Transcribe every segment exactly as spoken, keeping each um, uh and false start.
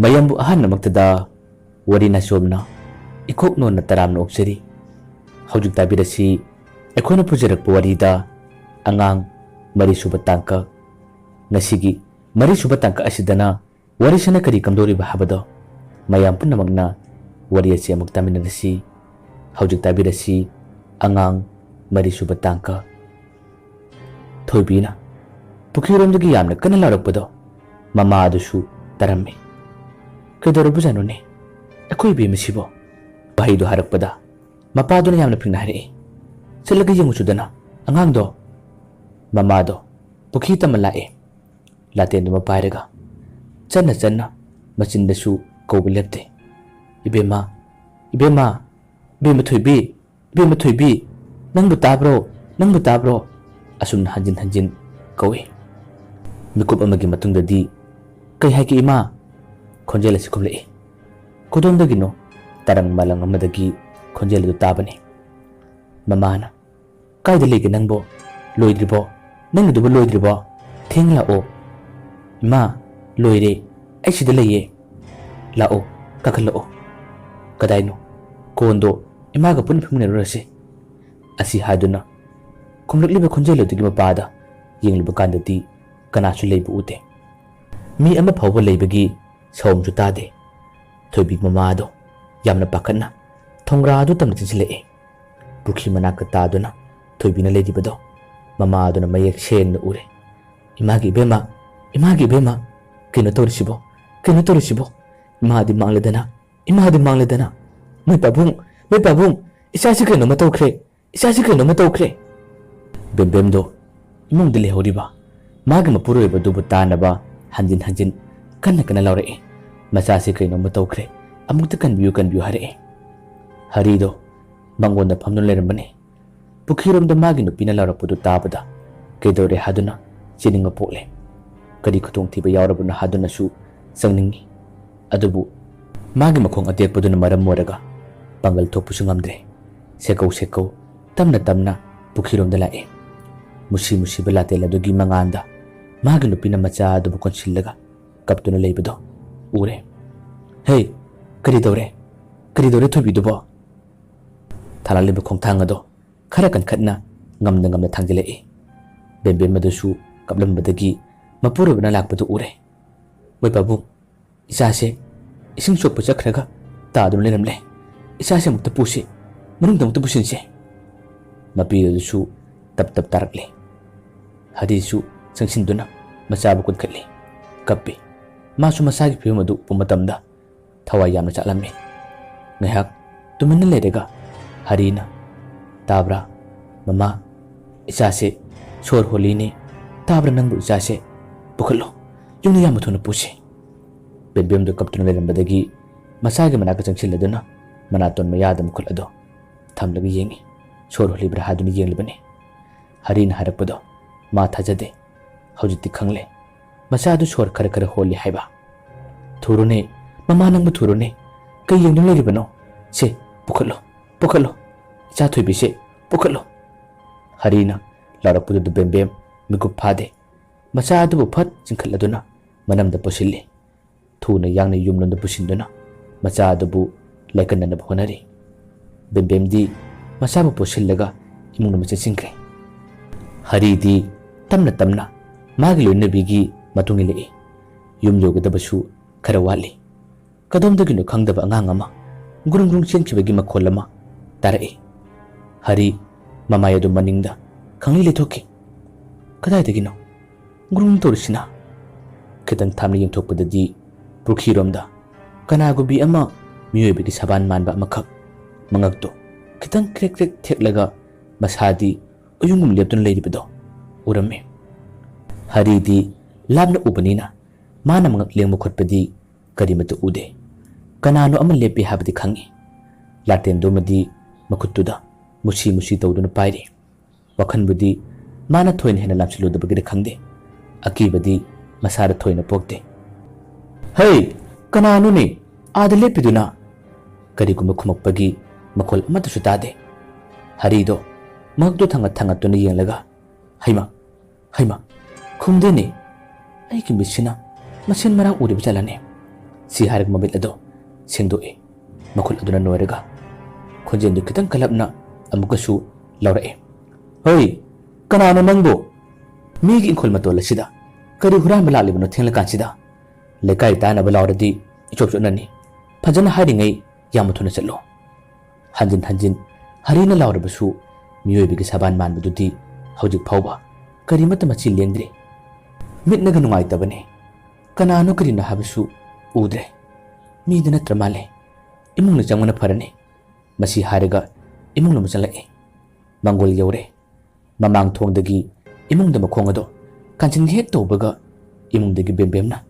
ꯃꯌꯥꯝꯕꯨ ꯑꯍꯥꯟꯕꯃꯛꯇꯗ ꯋꯥꯔꯤ ꯅꯥꯆꯣꯝꯅ ꯏꯀꯣꯛ ꯅꯣꯟꯅ ꯇꯔꯥꯝꯅ ꯑꯣꯛꯆꯔꯤ꯫ ꯍꯧꯖꯤꯛ ꯇꯥꯕꯤꯔꯁꯤ ꯑꯩꯈꯣꯏꯅ ꯄꯨꯖꯔꯛꯄ ꯋꯥꯔꯤꯗ ꯑꯉꯥꯡ ꯃꯔꯤꯁꯨꯕ ꯇꯥꯡꯀꯛ꯫ ꯉꯁꯤꯒꯤ ꯃꯔꯤꯁꯨꯕ ꯇꯥꯡꯀꯛ ꯑꯁꯤꯗꯅ ꯋꯥꯔꯤꯁꯤꯅ ꯀꯔꯤ ꯀꯝꯗꯧꯔꯤꯕ ꯍꯥꯏꯕꯗꯣ ꯃꯌꯥꯝ ꯄꯨꯝꯅꯃꯛꯅ ꯋꯥꯔꯤ ꯑꯁꯤ ꯑꯃꯨꯛ ꯇꯥꯃꯤꯟꯅꯔꯁꯤ꯫ ꯍꯧꯖꯤꯛ ꯇꯥꯕꯤꯔꯁꯤ ꯑꯉꯥꯡ ꯃꯔꯤꯁꯨꯕ ꯇꯥꯡꯀꯛ꯫ ꯊꯣꯏꯕꯤꯅ ꯄꯨꯈ꯭ꯔꯤꯔꯣꯝꯗꯒꯤ ꯌꯥꯝꯅ ꯀꯟꯅ ꯂꯥꯎꯔꯛꯄꯗꯣ ꯃꯃꯥ ꯑꯗꯨꯁꯨ ꯇꯥꯔꯝꯃꯤ꯫ "ꯀꯩꯗꯧꯔꯕꯖꯥꯠꯅꯣꯅꯦ ꯑꯩꯈꯣꯏ ꯏꯕꯦꯝꯃꯁꯤꯕꯣ?" ꯋꯥꯍꯩꯗꯣ ꯍꯥꯏꯔꯛꯄꯗ ꯃꯄꯥꯗꯨꯅ ꯌꯥꯝꯅ ꯐꯤꯡꯅ ꯍꯥꯏꯔꯛꯏ, "ꯆꯠꯂꯒ ꯌꯦꯡꯉꯨꯆꯣꯗꯅ ꯑꯉꯥꯡꯗꯣ꯫" ꯃꯃꯥꯗꯣ ꯄꯨꯈ꯭ꯔꯤ ꯇꯝꯅ ꯂꯥꯛꯑꯦ꯫ ꯂꯥꯇꯦꯟꯗꯨꯃ ꯄꯥꯏꯔꯒ ꯆꯟꯅ ꯆꯟꯅ ꯃꯆꯤꯟꯗꯁꯨ ꯀꯧꯕ ꯂꯦꯞꯇꯦ꯫ "ꯏꯕꯦꯝꯃ, ꯏꯕꯦꯝꯃ, ꯏꯕꯦꯝꯃ ꯊꯣꯏꯕꯤ, ꯏꯕꯦꯝꯃ ꯊꯣꯏꯕꯤ, ꯅꯪꯕꯨ ꯇꯥꯕ꯭ꯔꯣ? ꯅꯪꯕꯨ ꯇꯥꯕ꯭ꯔꯣ?" ꯑꯁꯨꯝꯅ ꯍꯟꯖꯤꯟ ꯍꯟꯖꯤꯟ ꯀꯧꯏ꯫ ꯃꯤꯀꯨꯞ ꯑꯃꯒꯤ ꯃꯇꯨꯡꯗꯗꯤ, "ꯀꯩ ꯍꯥꯏꯒꯦ ꯏꯃꯥ?" ꯈꯣꯟꯖꯦꯜ ꯑꯁꯤ ꯈꯨꯝꯂꯛꯏ꯫ ꯀꯗꯣꯝꯗꯒꯤꯅꯣ ꯇꯔꯪ ꯃꯥꯂꯪ ꯑꯃꯗꯒꯤ ꯈꯣꯟꯖꯦꯜ ꯑꯗꯨ ꯇꯥꯕꯅꯤ꯫ ꯃꯃꯥꯅ, "ꯀꯥꯏꯗ ꯂꯩꯒꯦ ꯅꯪꯕꯣ? ꯂꯣꯏꯗ꯭ꯔꯤꯕꯣ? ꯅꯪꯒꯤꯗꯨꯕꯨ ꯂꯣꯏꯗ꯭ꯔꯤꯕꯣ? ꯊꯦꯡꯅ ꯂꯥꯛꯑꯣ꯫" "ꯏꯃꯥ, ꯂꯣꯏꯔꯦ꯫ ꯑꯩ ꯁꯤꯗ ꯂꯩꯌꯦ꯫ ꯂꯥꯛꯑꯣ, ꯀꯥꯈꯠꯂꯛꯑꯣ꯫" "ꯀꯗꯥꯏꯅꯣ?" "ꯀꯣꯟꯗꯣ ꯏꯃꯥꯒ ꯄꯨꯟꯅ ꯐꯝꯃꯤꯟꯅꯔꯨꯔꯁꯤ꯫" ꯑꯁꯤ ꯍꯥꯏꯗꯨꯅ ꯈꯨꯝꯂꯛꯂꯤꯕ ꯈꯣꯟꯖꯦꯜ ꯑꯗꯨꯒꯤ ꯃꯄꯥꯗ ꯌꯦꯡꯂꯨꯕ ꯀꯥꯟꯗꯗꯤ ꯀꯅꯥꯁꯨ ꯂꯩꯕ ꯎꯗꯦ꯫ ꯃꯤ ꯑꯃ ꯐꯥꯎꯕ ꯂꯩꯕꯒꯤ ꯁꯥꯎꯝꯁꯨ ꯇꯥꯗꯦ꯫ ꯊꯣꯏꯕꯤ ꯃꯃꯥꯗꯣ ꯌꯥꯝꯅ ꯄꯥꯈꯠꯅ ꯊꯣꯡꯒ꯭ꯔꯥ ꯑꯗꯨ ꯇꯝꯅ ꯆꯪꯁꯤꯜꯂꯛꯑꯦ꯫ ꯄꯨꯈ꯭ꯔꯤ ꯃꯅꯥꯛꯇ ꯇꯥꯗꯨꯅ ꯊꯣꯏꯕꯤꯅ ꯂꯩꯔꯤꯕꯗꯣ ꯃꯃꯥ ꯑꯗꯨꯅ ꯃꯌꯦꯛ ꯁꯦꯡꯅ ꯎꯔꯦ꯫ "ꯏꯃꯥꯒꯤ ꯏꯕꯦꯝꯃ, ꯏꯃꯥꯒꯤ ꯏꯕꯦꯝꯃ, ꯀꯩꯅꯣ ꯇꯧꯔꯤꯁꯤꯕꯣ? ꯀꯩꯅꯣ ꯇꯧꯔꯤꯁꯤꯕꯣ? ꯏꯃꯥꯗꯤ ꯃꯥꯡꯂꯦꯗꯅ, ꯏꯃꯥꯗꯤ ꯃꯥꯡꯂꯦꯗꯅ꯫ ꯃꯣꯏ ꯄꯥꯕꯨꯡ, ꯃꯣꯏ ꯄꯥꯕꯨꯡ, ꯏꯆꯥꯁꯤ ꯀꯩꯅꯣꯝꯃ ꯇꯧꯈ꯭ꯔꯦ, ꯏꯆꯥꯁꯤ ꯀꯩꯅꯣꯝꯃ ꯇꯧꯈ꯭ꯔꯦ꯫" ꯕꯦꯝꯕꯦꯝꯗꯣ ꯏꯃꯨꯡꯗ ꯂꯩꯍꯧꯔꯤꯕ ꯃꯥꯒꯤ ꯃꯄꯨꯔꯣꯏꯕꯗꯨꯕꯨ ꯇꯥꯅꯕ ꯍꯟꯖꯤꯟ ꯍꯟꯖꯤꯟ ꯀꯟꯅ ꯀꯟꯅ ꯂꯥꯎꯔꯛꯏ꯫ "ꯃꯆꯥꯁꯤ ꯀꯩꯅꯣꯝꯃ ꯇꯧꯈ꯭ꯔꯦ, ꯑꯃꯨꯛꯇ ꯀꯟꯕꯤꯌꯨ, ꯀꯟꯕꯤꯌꯨ" ꯍꯥꯏꯔꯛꯏ꯫ ꯍꯔꯤꯗꯣ ꯃꯉꯣꯟꯗ ꯐꯝꯗꯨꯅ ꯂꯩꯔꯝꯕꯅꯤ꯫ ꯄꯨꯈ꯭ꯔꯤꯔꯣꯝꯗ ꯃꯥꯒꯤ ꯅꯨꯄꯤꯅ ꯂꯥꯎꯔꯛꯄꯗꯨ ꯇꯥꯕꯗ ꯀꯩꯗꯧꯔꯦ ꯍꯥꯏꯗꯨꯅ ꯆꯦꯟꯅꯤꯡꯕ ꯄꯣꯛꯂꯦ꯫ ꯀꯔꯤ ꯈꯨꯗꯣꯡꯊꯤꯕ ꯌꯥꯎꯔꯕꯅꯣ ꯍꯥꯏꯗꯨꯅꯁꯨ ꯆꯪꯅꯤꯡꯏ꯫ ꯑꯗꯨꯕꯨ ꯃꯥꯒꯤ ꯃꯈꯣꯡ ꯑꯇꯦꯛꯄꯗꯨꯅ ꯃꯔꯝ ꯑꯣꯏꯔꯒ ꯄꯥꯡꯒꯜ ꯊꯣꯛꯄꯁꯨ ꯉꯝꯗ꯭ꯔꯦ꯫ ꯁꯦꯀꯧ ꯁꯦꯀꯧ ꯇꯞꯅ ꯇꯞꯅ ꯄꯨꯈ꯭ꯔꯤꯔꯣꯝꯗ ꯂꯥꯛꯑꯦ꯫ ꯃꯨꯁꯤ ꯃꯨꯁꯤꯕ ꯂꯥꯇꯦꯜ ꯑꯗꯨꯒꯤ ꯃꯉꯥꯟꯗ ꯃꯥꯒꯤ ꯅꯨꯄꯤꯅ ꯃꯆꯥ ꯑꯗꯨꯕꯨ ꯀꯣꯟꯁꯤꯜꯂꯒ ꯀꯞꯇꯨꯅ ꯂꯩꯕꯗꯣ ꯎꯔꯦ꯫ "ꯍꯦ, ꯀꯔꯤ ꯇꯧꯔꯦ? ꯀꯔꯤ ꯇꯧꯔꯦ ꯊꯣꯏꯕꯤꯗꯨꯕꯣ?" ꯊꯥꯂꯥꯂꯤꯕ ꯈꯣꯡꯊꯥꯡ ꯑꯗꯣ ꯈꯔ ꯀꯟꯈꯠꯅ ꯉꯝꯅ ꯉꯝꯅ ꯊꯥꯡꯖꯤꯜꯂꯛꯏ꯫ ꯕꯦꯝꯕꯦꯝ ꯑꯗꯨꯁꯨ ꯀꯞꯂꯝꯕꯗꯒꯤ ꯃꯄꯨꯔꯣꯏꯕꯅ ꯂꯥꯛꯄꯗꯨ ꯎꯔꯦ꯫ "ꯃꯣꯏ ꯄꯥꯕꯨꯡ, ꯏꯆꯥꯁꯦ ꯏꯁꯤꯡ ꯁꯣꯛꯄ ꯆꯠꯈ꯭ꯔꯒ ꯇꯥꯗꯨꯅ ꯂꯩꯔꯝꯂꯦ꯫ ꯏꯆꯥꯁꯦ ꯑꯃꯨꯛꯇ ꯄꯨꯁꯤ, ꯃꯅꯨꯡꯗ ꯑꯃꯨꯛꯇ ꯄꯨꯁꯤꯟꯁꯦ꯫" ꯃꯄꯤ ꯑꯗꯨꯁꯨ ꯇꯞ ꯇꯞ ꯇꯥꯔꯛꯂꯦ꯫ ꯍꯔꯤꯁꯨ ꯆꯪꯁꯤꯟꯗꯨꯅ ꯃꯆꯥꯕꯨ ꯀꯨꯟꯈꯠꯂꯤ꯫ ꯀꯞꯄꯤ꯫ ꯃꯥꯁꯨ ꯃꯆꯥꯒꯤ ꯐꯤꯕꯝ ꯑꯗꯨ ꯎꯕ ꯃꯇꯝꯗ ꯊꯋꯥꯏ ꯌꯥꯝꯅ ꯆꯥꯛꯂꯝꯃꯤ꯫ ꯉꯥꯏꯍꯥꯛ ꯇꯨꯃꯤꯟꯅ ꯂꯩꯔꯒ ꯍꯔꯤꯅ, "ꯇꯥꯕ꯭ꯔꯥ, ꯃꯃꯥ? ꯏꯆꯥꯁꯦ ꯁꯣꯔ ꯍꯣꯜꯂꯤꯅꯦ꯫ ꯇꯥꯕ꯭ꯔꯥ ꯅꯪꯕꯨ? ꯏꯆꯥꯁꯦ ꯄꯨꯈꯠꯂꯣ, ꯌꯨꯝꯗ ꯌꯥꯝꯅ ꯊꯨꯅ ꯄꯨꯁꯤ꯫" ꯕꯦꯝꯕꯦꯝꯗꯨ ꯀꯞꯇꯨꯅ ꯂꯩꯔꯝꯕꯗꯒꯤ ꯃꯆꯥꯒꯤ ꯃꯅꯥꯛꯇ ꯆꯪꯁꯤꯜꯂꯗꯨꯅ ꯃꯅꯥꯇꯣꯟ ꯃꯌꯥꯗ ꯃꯈꯨꯠ ꯑꯗꯨ ꯊꯝꯂꯒ ꯌꯦꯡꯉꯤ꯫ ꯁꯣꯔ ꯍꯣꯜꯂꯤꯕ꯭ꯔꯥ ꯍꯥꯏꯗꯨꯅ ꯌꯦꯡꯂꯤꯕꯅꯤ꯫ ꯍꯔꯤꯅ ꯍꯥꯏꯔꯛꯄꯗꯣ ꯃꯥ ꯊꯥꯖꯗꯦ꯫ ꯍꯧꯖꯤꯛꯇꯤ ꯈꯪꯂꯦ, ꯃꯆꯥꯗꯨ ꯁꯣꯔ ꯈꯔ ꯈꯔ ꯍꯣꯜꯂꯤ ꯍꯥꯏꯕ꯫ "ꯊꯨꯔꯣꯅꯦ, ꯃꯃꯥ, ꯅꯪꯕꯨ ꯊꯨꯔꯣꯅꯦ꯫ ꯀꯩ ꯌꯦꯡꯗꯨꯅ ꯂꯩꯔꯤꯕꯅꯣ? ꯁꯦ, ꯄꯨꯈꯠꯂꯣ, ꯄꯨꯈꯠꯂꯣ꯫ ꯏꯆꯥ ꯊꯣꯏꯕꯤꯁꯦ ꯄꯨꯈꯠꯂꯣ꯫" ꯍꯔꯤꯅ ꯂꯥꯎꯔꯛꯄꯗꯨꯗ ꯕꯦꯝꯕꯦꯝ ꯃꯤꯀꯨꯞ ꯐꯥꯗꯦ꯫ ꯃꯆꯥ ꯑꯗꯨꯕꯨ ꯐꯠ ꯆꯤꯡꯈꯠꯂꯗꯨꯅ ꯃꯅꯝꯗ ꯄꯨꯁꯤꯜꯂꯤ꯫ ꯊꯨꯅ ꯌꯥꯡꯅ ꯌꯨꯝꯂꯣꯝꯗ ꯄꯨꯁꯤꯟꯗꯨꯅ ꯃꯆꯥ ꯑꯗꯨꯕꯨ ꯂꯥꯏꯀꯠꯅꯅꯕ ꯍꯣꯠꯅꯔꯤ꯫ ꯕꯦꯝꯕꯦꯝꯗꯤ ꯃꯆꯥꯕꯨ ꯄꯨꯁꯤꯜꯂꯒ ꯏꯃꯨꯡ ꯑꯃ ꯆꯦꯟꯁꯤꯟꯈ꯭ꯔꯦ꯫ ꯍꯔꯤꯗꯤ ꯇꯞꯅ ꯇꯞꯅ ꯃꯥꯒꯤ ꯂꯣꯏꯅꯕꯤꯒꯤ ꯃꯇꯨꯡ ꯏꯜꯂꯛꯏ꯫ ꯌꯨꯝ ꯌꯧꯒꯗꯕꯁꯨ ꯈꯔ ꯋꯥꯠꯂꯤ꯫ ꯀꯗꯣꯝꯗꯒꯤꯅꯣ ꯈꯪꯗꯕ ꯑꯉꯥꯡ ꯑꯃ ꯒ꯭ꯔꯨꯡ ꯒ꯭ꯔꯨꯡ ꯆꯦꯟꯈꯤꯕꯒꯤ ꯃꯈꯣꯜ ꯑꯃ ꯇꯥꯔꯛꯏ꯫ ꯍꯔꯤ ꯃꯃꯥꯏ ꯑꯗꯨ ꯃꯅꯤꯡꯗ ꯈꯪꯂꯩ ꯂꯩꯊꯣꯛꯈꯤ꯫ "ꯀꯗꯥꯏꯗꯒꯤꯅꯣ? ꯒ꯭ꯔꯨꯡ ꯇꯧꯔꯤꯁꯤꯅ?" ꯈꯤꯇꯪ ꯊꯥꯞꯅ ꯌꯦꯡꯊꯣꯛꯄꯗꯗꯤ ꯄꯨꯈ꯭ꯔꯤꯔꯣꯝꯗ ꯀꯅꯥꯒꯨꯝꯕꯤ ꯑꯃ ꯃꯤꯑꯣꯏꯕꯒꯤ ꯁꯕꯥꯟ ꯃꯥꯟꯕ ꯑꯃꯈꯛ, ꯃꯉꯛꯇꯨ ꯈꯤꯇꯪ ꯀ꯭ꯔꯦꯛ ꯀ꯭ꯔꯦꯛ ꯊꯦꯛꯂꯒ ꯃꯁꯥꯗꯤ ꯎꯌꯨꯡꯒꯨꯝ ꯂꯦꯞꯇꯨꯅ ꯂꯩꯔꯤꯕꯗꯣ ꯎꯔꯝꯃꯤ꯫ ꯍꯔꯤꯗꯤ ꯂꯥꯞꯅ ꯎꯕꯅꯤꯅ ꯃꯥꯅ ꯃꯉꯛ ꯂꯦꯡꯕ ꯈꯣꯠꯄꯗꯤ ꯀꯔꯤꯃꯠꯇ ꯎꯗꯦ꯫ ꯀꯅꯥꯅꯣ ꯑꯃ ꯂꯦꯞꯄꯤ ꯍꯥꯏꯕꯗꯤ ꯈꯪꯏ꯫ ꯂꯥꯇꯦꯟꯗꯨꯃꯗꯤ ꯃꯈꯨꯠꯇꯨꯗ ꯃꯨꯁꯤ ꯃꯨꯁꯤ ꯇꯧꯗꯨꯅ ꯄꯥꯏꯔꯤ꯫ ꯋꯥꯈꯟꯕꯨꯗꯤ ꯃꯥꯅ ꯊꯣꯏꯅ ꯍꯦꯟꯅ ꯂꯥꯝꯁꯤꯜꯂꯨꯗꯕꯒꯤꯔ ꯈꯪꯗꯦ, ꯑꯀꯤꯕꯗꯤ ꯃꯁꯥꯗ ꯊꯣꯏꯅ ꯄꯣꯛꯇꯦ꯫ "ꯍꯩ, ꯀꯅꯥꯅꯣꯅꯦ ꯑꯥꯗ ꯂꯦꯞꯄꯤꯗꯨꯅ?" ꯀꯔꯤꯒꯨꯝꯕ ꯈꯨꯝꯃꯛꯄꯒꯤ ꯃꯈꯣꯜ ꯑꯃꯠꯇꯁꯨ ꯇꯥꯗꯦ꯫ ꯍꯔꯤꯗꯣ ꯃꯉꯛꯇꯨ ꯊꯥꯡꯒꯠ ꯊꯥꯡꯒꯠꯇꯨꯅ ꯌꯦꯡꯂꯒ, "ꯍꯩꯃ, ꯍꯩꯃ, ꯈꯨꯝꯗꯦꯅꯦ꯫ ꯑꯩꯒꯤ ꯃꯤꯠꯁꯤꯅ ꯃꯁꯦꯟ ꯃꯔꯥꯡ ꯎꯔꯤꯕ ꯖꯥꯠꯂꯅꯦ? ꯁꯤ ꯍꯥꯏꯔꯒ ꯃꯃꯤꯠ ꯑꯗꯣ ꯁꯦꯡꯗꯣꯛꯏ꯫ ꯃꯈꯨꯠ ꯑꯗꯨꯅ ꯅꯣꯏꯔꯒ ꯈꯣꯟꯖꯦꯜꯗꯨ ꯈꯤꯇꯪ ꯀꯜꯂꯞꯅ ꯑꯃꯨꯛꯀꯁꯨ ꯂꯧꯔꯛꯏ, "ꯍꯣꯏ, ꯀꯅꯥꯅꯣ ꯅꯪꯕꯨ?" "ꯃꯤꯒꯤ ꯏꯪꯈꯣꯜ ꯃꯇꯣꯜ ꯑꯁꯤꯗ ꯀꯔꯤ ꯍꯨꯔꯥꯟꯕ ꯂꯥꯛꯂꯤꯕꯅꯣ ꯊꯦꯡꯂꯀꯥꯟꯁꯤꯗ? ꯂꯩꯀꯥꯏ ꯇꯥꯅꯕ ꯂꯥꯎꯔꯗꯤ ꯏꯆꯣꯞ ꯆꯣꯠꯅꯅꯤ꯫ ꯐꯖꯅ ꯍꯥꯏꯔꯤꯉꯩ ꯌꯥꯝꯅ ꯊꯨꯅ ꯆꯠꯂꯣ꯫" ꯍꯟꯖꯤꯟ ꯍꯟꯖꯤꯟ ꯍꯔꯤꯅ ꯂꯥꯎꯔꯕꯁꯨ ꯃꯤꯑꯣꯏꯕꯒꯤ ꯁꯕꯥꯟ ꯃꯥꯟꯕꯗꯨꯗꯤ ꯍꯧꯖꯤꯛ ꯐꯥꯎꯕ ꯀꯔꯤꯃꯠꯇ ꯃꯆꯤ ꯂꯦꯡꯗ꯭ꯔꯤ꯫ ꯃꯤꯠꯅꯒ ꯅꯨꯡꯉꯥꯏꯇꯕꯅꯤ꯫ ꯀꯅꯥꯅꯣ ꯀꯔꯤꯅꯣ ꯍꯥꯏꯕꯁꯨ ꯎꯗ꯭ꯔꯦ꯫ ꯃꯤꯗ ꯅꯠꯇ꯭ꯔ ꯃꯥꯜꯂꯦ꯫ ꯏꯃꯨꯡꯗ ꯆꯪꯕꯅ ꯐꯔꯅꯤ꯫ ꯃꯁꯤ ꯍꯥꯏꯔꯒ ꯏꯃꯨꯡ ꯑꯃ ꯆꯪꯂꯛꯏ꯫ ꯃꯪꯒꯣꯜ ꯌꯧꯔꯦ꯫ ꯃꯃꯥꯡ ꯊꯣꯡꯗꯒꯤ ꯏꯃꯨꯡꯗ ꯃꯈꯣꯡ ꯑꯗꯣ ꯀꯥꯟꯁꯤꯟꯒꯦ ꯍꯦꯛ ꯇꯧꯕꯒ ꯏꯃꯨꯡꯗꯒꯤ ꯕꯦꯝꯕꯦꯝꯅ,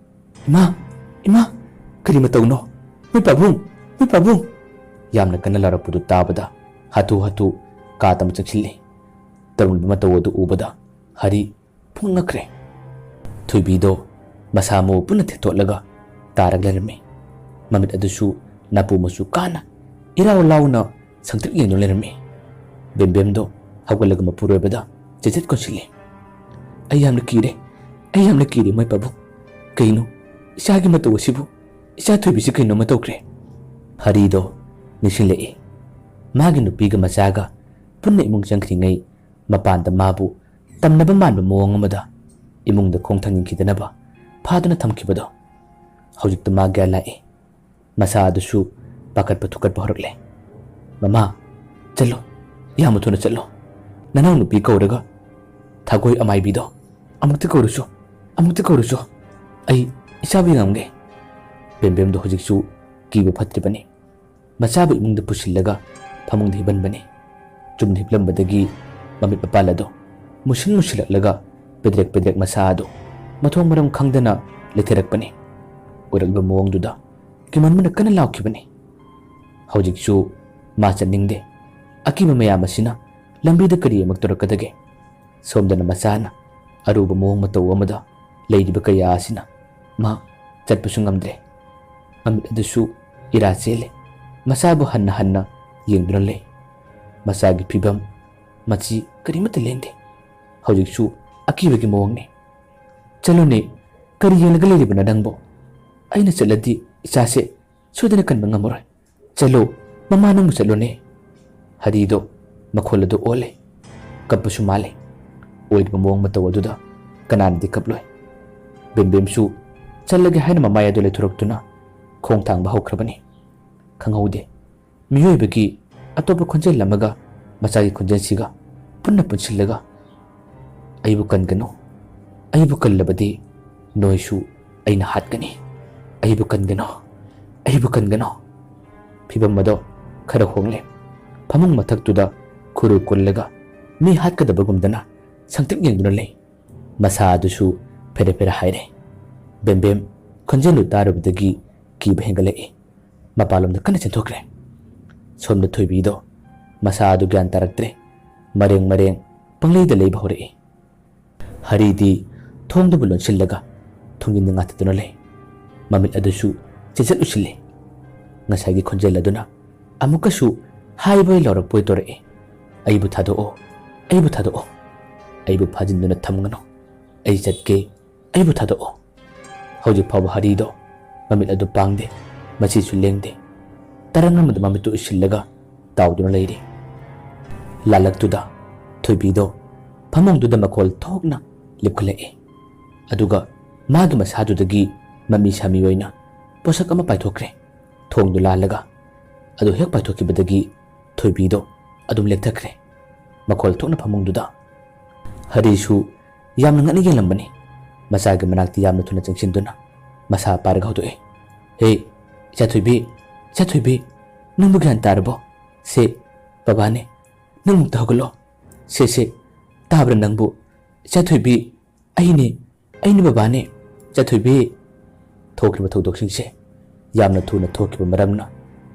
"ꯏꯃꯥ, ꯏꯃꯥ, ꯀꯔꯤ ꯃꯇꯧꯅꯣ? ꯃꯣꯏ ꯄꯥꯕꯨꯡ, ꯃꯣꯏ ꯄꯥꯕꯨꯡ!" ꯌꯥꯝꯅ ꯀꯟꯅ ꯂꯥꯎꯔꯛꯄꯗꯨ ꯇꯥꯕꯗ ꯍꯥꯊꯨ ꯍꯥꯊꯨ ꯀꯥꯗ ꯑꯃ ꯆꯪꯁꯤꯜꯂꯤ꯫ ꯇꯧꯔꯝꯂꯤꯕ ꯃꯇꯧ ꯑꯗꯨ ꯎꯕꯗ ꯍꯔꯤ ꯄꯨꯡꯉꯛꯈ꯭ꯔꯦ꯫ ꯊꯣꯏꯕꯤꯗꯣ ꯃꯁꯥ ꯃꯎ ꯄꯨꯟꯅ ꯊꯦꯠꯇꯣꯛꯂꯒ ꯇꯥꯔꯒ ꯂꯩꯔꯝꯃꯤ꯫ ꯃꯃꯤꯠ ꯑꯗꯨꯁꯨ ꯅꯥꯄꯨ ꯃꯆꯨ ꯀꯥꯅ ꯏꯔꯥꯎ ꯂꯥꯎꯅ ꯁꯪꯇ꯭ꯔꯤꯛ ꯌꯦꯡꯗꯨꯅ ꯂꯩꯔꯝꯃꯤ꯫ ꯕꯦꯝꯕꯦꯝꯗꯣ ꯍꯧꯒꯠꯂꯒ ꯃꯄꯨꯔꯣꯏꯕꯗ ꯆꯦꯆꯠ ꯀꯣꯟꯁꯤꯜꯂꯤ꯫ "ꯑꯩ ꯌꯥꯝꯅ ꯀꯤꯔꯦ, ꯑꯩ ꯌꯥꯝꯅ ꯀꯤꯔꯦ, ꯃꯣꯏ ꯄꯥꯕꯨꯡ꯫ ꯀꯩꯅꯣ ꯏꯆꯥꯒꯤ ꯃꯇꯧ ꯑꯁꯤꯕꯨ? ꯏꯆꯥ ꯊꯣꯏꯕꯤꯁꯤ ꯀꯩꯅꯣꯝꯃ ꯇꯧꯈ꯭ꯔꯦ꯫" ꯍꯔꯤꯗꯣ ꯅꯤꯡꯁꯤꯡꯂꯛꯏ꯫ ꯃꯥꯒꯤ ꯅꯨꯄꯤꯒ ꯃꯆꯥꯒ ꯄꯨꯟꯅ ꯏꯃꯨꯡ ꯆꯪꯈ꯭ꯔꯤꯉꯩ ꯃꯄꯥꯟꯗ ꯃꯥꯕꯨ ꯇꯝꯅꯕ ꯃꯥꯟꯕ ꯃꯑꯣꯡ ꯑꯃꯗ ꯏꯃꯨꯡꯗ ꯈꯣꯡ ꯊꯥꯡꯖꯤꯟꯈꯤꯗꯅꯕ ꯐꯥꯗꯨꯅ ꯊꯝꯈꯤꯕꯗꯣ꯫ ꯍꯧꯖꯤꯛꯇ ꯃꯥ ꯒ꯭ꯌꯥꯟ ꯂꯥꯛꯏ꯫ ꯃꯁꯥ ꯑꯗꯨꯁꯨ ꯄꯥꯈꯠꯄ ꯊꯨꯀꯠꯄ ꯍꯧꯔꯛꯂꯦ꯫ "ꯃꯃꯥ, ꯆꯠꯂꯣ, ꯌꯥꯝꯅ ꯊꯨꯅ ꯆꯠꯂꯣ꯫ ꯅꯅꯥꯎ ꯅꯨꯄꯤ ꯀꯧꯔꯒ ꯊꯥꯒꯣꯏ ꯑꯃꯥꯏꯕꯤꯗꯣ ꯑꯃꯨꯛꯇ ꯀꯧꯔꯨꯆꯣ, ꯑꯃꯨꯛꯇ ꯀꯧꯔꯨꯆꯣ꯫ ꯑꯩ ꯏꯆꯥꯕꯨ ꯌꯦꯡꯉꯝꯒꯦ꯫" ꯕꯦꯝꯕꯦꯝꯗꯣ ꯍꯧꯖꯤꯛꯁꯨ ꯀꯤꯕ ꯐꯠꯇ꯭ꯔꯤꯕꯅꯤ꯫ ꯃꯆꯥꯕꯨ ꯏꯃꯨꯡꯗ ꯄꯨꯁꯤꯜꯂꯒ ꯐꯃꯨꯡꯗ ꯍꯤꯞꯍꯟꯕꯅꯤ꯫ ꯆꯨꯝꯅ ꯍꯤꯞꯂꯝꯕꯗꯒꯤ ꯃꯃꯤꯠ ꯃꯄꯥꯜ ꯑꯗꯣ ꯃꯨꯁꯤꯟ ꯃꯨꯁꯤꯜꯂꯛꯂꯒ ꯄꯦꯗ꯭ꯔꯦꯛ ꯄꯦꯗ꯭ꯔꯦꯛ ꯃꯁꯥ ꯑꯗꯣ ꯃꯊꯣꯡ ꯃꯔꯝ ꯈꯪꯗꯅ ꯂꯩꯊꯔꯛꯄꯅꯤ꯫ ꯎꯔꯛꯂꯤꯕ ꯃꯑꯣꯡꯗꯨꯗ ꯀꯤꯃꯟꯕꯅ ꯀꯟꯅ ꯂꯥꯎꯈꯤꯕꯅꯤ꯫ ꯍꯧꯖꯤꯛꯁꯨ ꯃꯥ ꯆꯠꯅꯤꯡꯗꯦ꯫ ꯑꯀꯤꯕ ꯃꯌꯥꯝ ꯑꯁꯤꯅ ꯂꯝꯕꯤꯗ ꯀꯔꯤ ꯑꯃꯨꯛ ꯇꯧꯔꯛꯀꯗꯒꯦ? ꯁꯣꯝꯗꯅ ꯃꯆꯥꯅ ꯑꯔꯨꯕ ꯃꯑꯣꯡ ꯃꯇꯧ ꯑꯃꯗ ꯂꯩꯔꯤꯕ ꯀꯌꯥ ꯑꯁꯤꯅ ꯃꯥ ꯆꯠꯄꯁꯨ ꯉꯝꯗ꯭ꯔꯦ꯫ ꯃꯃꯤꯠ ꯑꯗꯨꯁꯨ ꯏꯔꯥ ꯆꯦꯜꯂꯦ꯫ ꯃꯆꯥꯕꯨ ꯍꯟꯅ ꯍꯟꯅ ꯌꯦꯡꯗꯨꯅ ꯂꯩ꯫ ꯃꯆꯥꯒꯤ ꯐꯤꯕꯝ, ꯃꯆꯤ ꯀꯔꯤꯃꯠꯇ ꯂꯦꯡꯗꯦ꯫ ꯍꯧꯖꯤꯛꯁꯨ ꯑꯀꯤꯕꯒꯤ ꯃꯑꯣꯡꯅꯤ꯫ "ꯆꯠꯂꯨꯅꯦ, ꯀꯔꯤ ꯌꯦꯡꯂꯒ ꯂꯩꯔꯤꯕꯅꯣ ꯅꯪꯕꯣ? ꯑꯩꯅ ꯆꯠꯂꯗꯤ "ꯏꯆꯥꯁꯦ ꯁꯣꯏꯗꯅ ꯀꯟꯕ ꯉꯝꯃꯔꯣꯏ꯫ ꯆꯠꯂꯣ, ꯃꯃꯥ ꯅꯪꯕꯨ ꯆꯠꯂꯣꯅꯦ꯫" ꯍꯔꯤꯗꯣ ꯃꯈꯣꯜ ꯑꯗꯨ ꯑꯣꯜꯂꯦ꯫ ꯀꯞꯄꯁꯨ ꯃꯥꯜꯂꯦ꯫ ꯑꯣꯏꯗꯕ ꯃꯑꯣꯡ ꯃꯇꯧ ꯑꯗꯨꯗ ꯀꯅꯥꯅꯗꯤ ꯀꯞꯂꯣꯏ? ꯕꯦꯝꯕꯦꯝꯁꯨ ꯆꯠꯂꯒꯦ ꯍꯥꯏꯅ ꯃꯃꯥꯏ ꯑꯗꯨ ꯂꯩꯊꯣꯔꯛꯇꯨꯅ ꯈꯣꯡ ꯊꯥꯡꯕ ꯍꯧꯈ꯭ꯔꯕꯅꯤ꯫ ꯈꯪꯍꯧꯗꯦ꯫ ꯃꯤꯑꯣꯏꯕꯒꯤ ꯑꯇꯣꯞꯄ ꯈꯣꯟꯖꯦꯜ ꯑꯃꯒ ꯃꯆꯥꯒꯤ ꯈꯣꯟꯖꯦꯜꯁꯤꯒ ꯄꯨꯟꯅ ꯄꯨꯟꯁꯤꯜꯂꯒ, "ꯑꯩꯕꯨ ꯀꯟꯒꯅꯨ, ꯑꯩꯕꯨ ꯀꯜꯂꯕꯗꯤ ꯅꯣꯏꯁꯨ ꯑꯩꯅ ꯍꯥꯠꯀꯅꯤ꯫ ꯑꯩꯕꯨ ꯀꯟꯒꯅꯨ, ꯑꯩꯕꯨ ꯀꯟꯒꯅꯨ꯫" ꯐꯤꯕꯝ ꯑꯗꯣ ꯈꯔ ꯍꯣꯡꯂꯦ꯫ ꯐꯃꯨꯡ ꯃꯊꯛꯇꯨꯗ ꯈꯨꯔꯨ ꯀꯨꯜꯂꯒ ꯃꯤ ꯍꯥꯠꯀꯗꯕꯒꯨꯝꯗꯅ ꯁꯪꯇ꯭ꯔꯤꯛ ꯌꯦꯡꯗꯨꯅ ꯂꯩ꯫ ꯃꯁꯥ ꯑꯗꯨꯁꯨ ꯐꯦꯔꯦ ꯐꯦꯔꯦ ꯍꯥꯏꯔꯦ꯫ ꯕꯦꯝꯕꯦꯝ ꯈꯣꯟꯖꯦꯜꯗꯨ ꯇꯥꯔꯨꯕꯗꯒꯤ ꯀꯤꯕ ꯍꯦꯟꯒꯠꯂꯛꯏ꯫ ꯃꯄꯥꯟꯂꯣꯝꯗ ꯀꯟꯅ ꯆꯦꯟꯊꯣꯛꯈ꯭ꯔꯦ꯫ ꯁꯣꯝꯗ ꯊꯣꯏꯕꯤꯗꯣ ꯃꯁꯥ ꯑꯗꯨ ꯒ꯭ꯌꯥꯟ ꯇꯥꯔꯛꯇ꯭ꯔꯦ꯫ ꯃꯔꯦꯡ ꯃꯔꯦꯡ ꯄꯪꯂꯩꯗ ꯂꯩꯕ ꯍꯧꯔꯛꯏ꯫ ꯍꯔꯤꯗꯤ ꯊꯣꯡꯗꯨꯕꯨ ꯂꯣꯟꯁꯤꯜꯂꯒ ꯊꯣꯡꯖꯤꯟꯗ ꯉꯥꯊꯗꯨꯅ ꯂꯩ꯫ ꯃꯃꯤꯠ ꯑꯗꯨꯁꯨ ꯆꯦꯖꯠ ꯎꯁꯤꯜꯂꯤ꯫ ꯉꯁꯥꯏꯒꯤ ꯈꯣꯟꯖꯦꯜ ꯑꯗꯨꯅ ꯑꯃꯨꯛꯀꯁꯨ ꯍꯥꯏꯕꯣꯏ ꯂꯥꯎꯔꯛꯄꯣꯏ ꯇꯧꯔꯛꯏ, "ꯑꯩꯕꯨ ꯊꯥꯗꯣꯛꯑꯣ, ꯑꯩꯕꯨ ꯊꯥꯗꯣꯛꯑꯣ, ꯑꯩꯕꯨ ꯐꯥꯖꯤꯟꯗꯨꯅ ꯊꯝꯒꯅꯨ꯫ ꯑꯩ ꯆꯠꯀꯦ, ꯑꯩꯕꯨ ꯊꯥꯗꯣꯛꯑꯣ꯫" ꯍꯧꯖꯤꯛ ꯐꯥꯎꯕ ꯍꯔꯤꯗꯣ ꯃꯃꯤꯠ ꯑꯗꯨ ꯄꯥꯡꯗꯦ, ꯃꯆꯤꯁꯨ ꯂꯦꯡꯗꯦ꯫ ꯇꯔꯪ ꯑꯃꯗ ꯃꯃꯤꯠꯇꯨ ꯎꯏꯁꯤꯜꯂꯒ ꯇꯥꯎꯗꯨꯅ ꯂꯩꯔꯤ꯫ ꯂꯥꯂꯛꯇꯨꯗ ꯊꯣꯏꯕꯤꯗꯣ ꯐꯃꯨꯡꯗꯨꯗ ꯃꯈꯣꯜ ꯊꯣꯛꯅ ꯂꯦꯞꯈꯠꯂꯛꯏ꯫ ꯑꯗꯨꯒ ꯃꯥꯒꯤ ꯃꯁꯥꯗꯨꯗꯒꯤ ꯃꯃꯤ ꯁꯥꯃꯤ ꯑꯣꯏꯅ ꯄꯣꯠꯁꯛ ꯑꯃ ꯄꯥꯏꯊꯣꯛꯈ꯭ꯔꯦ꯫ ꯊꯣꯡꯗꯨ ꯂꯥꯜꯂꯒ꯫ ꯑꯗꯨ ꯍꯦꯛ ꯄꯥꯏꯊꯣꯛꯈꯤꯕꯗꯒꯤ ꯊꯣꯏꯕꯤꯗꯣ ꯑꯗꯨꯝ ꯂꯦꯛꯊꯈ꯭ꯔꯦ꯫ ꯃꯈꯣꯜ ꯊꯣꯛꯅ ꯐꯃꯨꯡꯗꯨꯗ꯫ ꯍꯔꯤꯁꯨ ꯌꯥꯝꯅ ꯉꯛꯅ ꯌꯦꯡꯂꯝꯕꯅꯤ꯫ ꯃꯆꯥꯒꯤ ꯃꯅꯥꯛꯇ ꯌꯥꯝꯅ ꯊꯨꯅ ꯆꯪꯁꯤꯟꯗꯨꯅ ꯃꯁꯥ ꯄꯥꯏꯔꯒ ꯍꯧꯗꯣꯛꯑꯦ꯫ "ꯍꯦ, ꯏꯆꯥ ꯊꯣꯏꯕꯤ, ꯏꯆꯥ ꯊꯣꯏꯕꯤ, ꯅꯪꯕꯨ ꯒ꯭ꯌꯥꯟ ꯇꯥꯔꯕꯣ? ꯁꯦ, ꯕꯕꯥꯅꯦ, ꯅꯪ ꯑꯃꯨꯛꯇ ꯍꯧꯒꯠꯂꯣ꯫ ꯁꯦ, ꯁꯦ, ꯇꯥꯕ꯭ꯔꯥ ꯅꯪꯕꯨ? ꯏꯆꯥ ꯊꯣꯏꯕꯤ, ꯑꯩꯅꯦ, ꯑꯩꯅꯦ ꯕꯕꯥꯅꯦ, ꯏꯆꯥ ꯊꯣꯏꯕꯤ꯫" ꯊꯣꯛꯈ꯭ꯔꯤꯕ ꯊꯧꯗꯣꯛꯁꯤꯡꯁꯦ ꯌꯥꯝꯅ ꯊꯨꯅ ꯊꯣꯛꯈꯤꯕ ꯃꯔꯝꯅ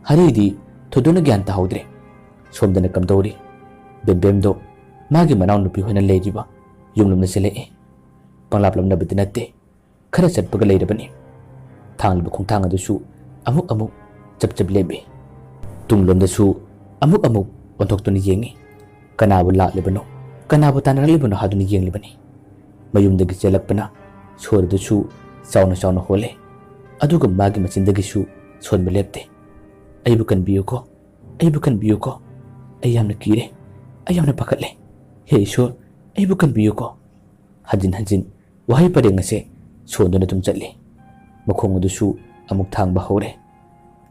ꯍꯔꯤꯗꯤ ꯊꯣꯏꯗꯣꯛꯅ ꯒ꯭ꯌꯥꯟ ꯇꯥꯍꯧꯗ꯭ꯔꯦ꯫ ꯁꯣꯝꯗꯅ ꯀꯝꯗꯧꯔꯤ? ꯕꯦꯝꯕꯦꯝꯗꯣ ꯃꯥꯒꯤ ꯃꯅꯥꯎꯅꯨꯄꯤ ꯍꯣꯏꯅ ꯂꯩꯔꯤꯕ ꯌꯨꯝꯂꯣꯝꯗ ꯆꯦꯜꯂꯛꯏ꯫ ꯄꯪꯂꯥꯞ ꯂꯥꯞꯅꯕꯗꯤ ꯅꯠꯇꯦ, ꯈꯔ ꯆꯠꯄꯒ ꯂꯩꯔꯕꯅꯤ꯫ ꯊꯥꯡꯂꯤꯕ ꯈꯣꯡꯊꯥꯡ ꯑꯗꯨꯁꯨ ꯑꯃꯨꯛ ꯑꯃꯨꯛ ꯆꯞ ꯆꯞ ꯂꯦꯞꯄꯤ꯫ ꯇꯨꯡꯂꯣꯝꯗꯁꯨ ꯑꯃꯨꯛ ꯑꯃꯨꯛ ꯑꯣꯟꯊꯣꯛꯇꯨꯅ ꯌꯦꯡꯉꯤ꯫ ꯀꯅꯥꯕꯨ ꯂꯥꯛꯂꯤꯕꯅꯣ, ꯀꯅꯥꯕꯨ ꯇꯥꯟꯅꯔꯛꯂꯤꯕꯅꯣ ꯍꯥꯏꯗꯨꯅ ꯌꯦꯡꯂꯤꯕꯅꯤ꯫ ꯃꯌꯨꯝꯗꯒꯤ ꯆꯦꯜꯂꯛꯄꯅ ꯁꯣꯔ ꯑꯗꯨꯁꯨ ꯆꯥꯎꯅ ꯆꯥꯎꯅ ꯍꯣꯜꯂꯦ꯫ ꯑꯗꯨꯒ ꯃꯥꯒꯤ ꯃꯆꯤꯟꯗꯒꯤꯁꯨ ꯁꯣꯟꯕ ꯂꯦꯞꯇꯦ꯫ "ꯑꯩꯕꯨ ꯀꯟꯕꯤꯌꯨꯀꯣ, ꯑꯩꯕꯨ ꯀꯟꯕꯤꯌꯨꯀꯣ, ꯑꯩ ꯌꯥꯝꯅ ꯀꯤꯔꯦ, ꯑꯩ ꯌꯥꯝꯅ ꯄꯥꯈꯠꯂꯦ꯫ ꯍꯦ ꯏꯁꯣꯔ, ꯑꯩꯕꯨ ꯀꯟꯕꯤꯌꯨꯀꯣ"꯫ ꯍꯟꯖꯤꯟ ꯍꯟꯖꯤꯟ ꯋꯥꯍꯩ ꯄꯔꯦꯡ ꯑꯁꯦ ꯁꯣꯟꯗꯨꯅ ꯑꯗꯨꯝ ꯆꯠꯂꯤ꯫ ꯃꯈꯣꯡ ꯑꯗꯨꯁꯨ ꯑꯃꯨꯛ ꯊꯥꯡꯕ ꯍꯧꯔꯦ꯫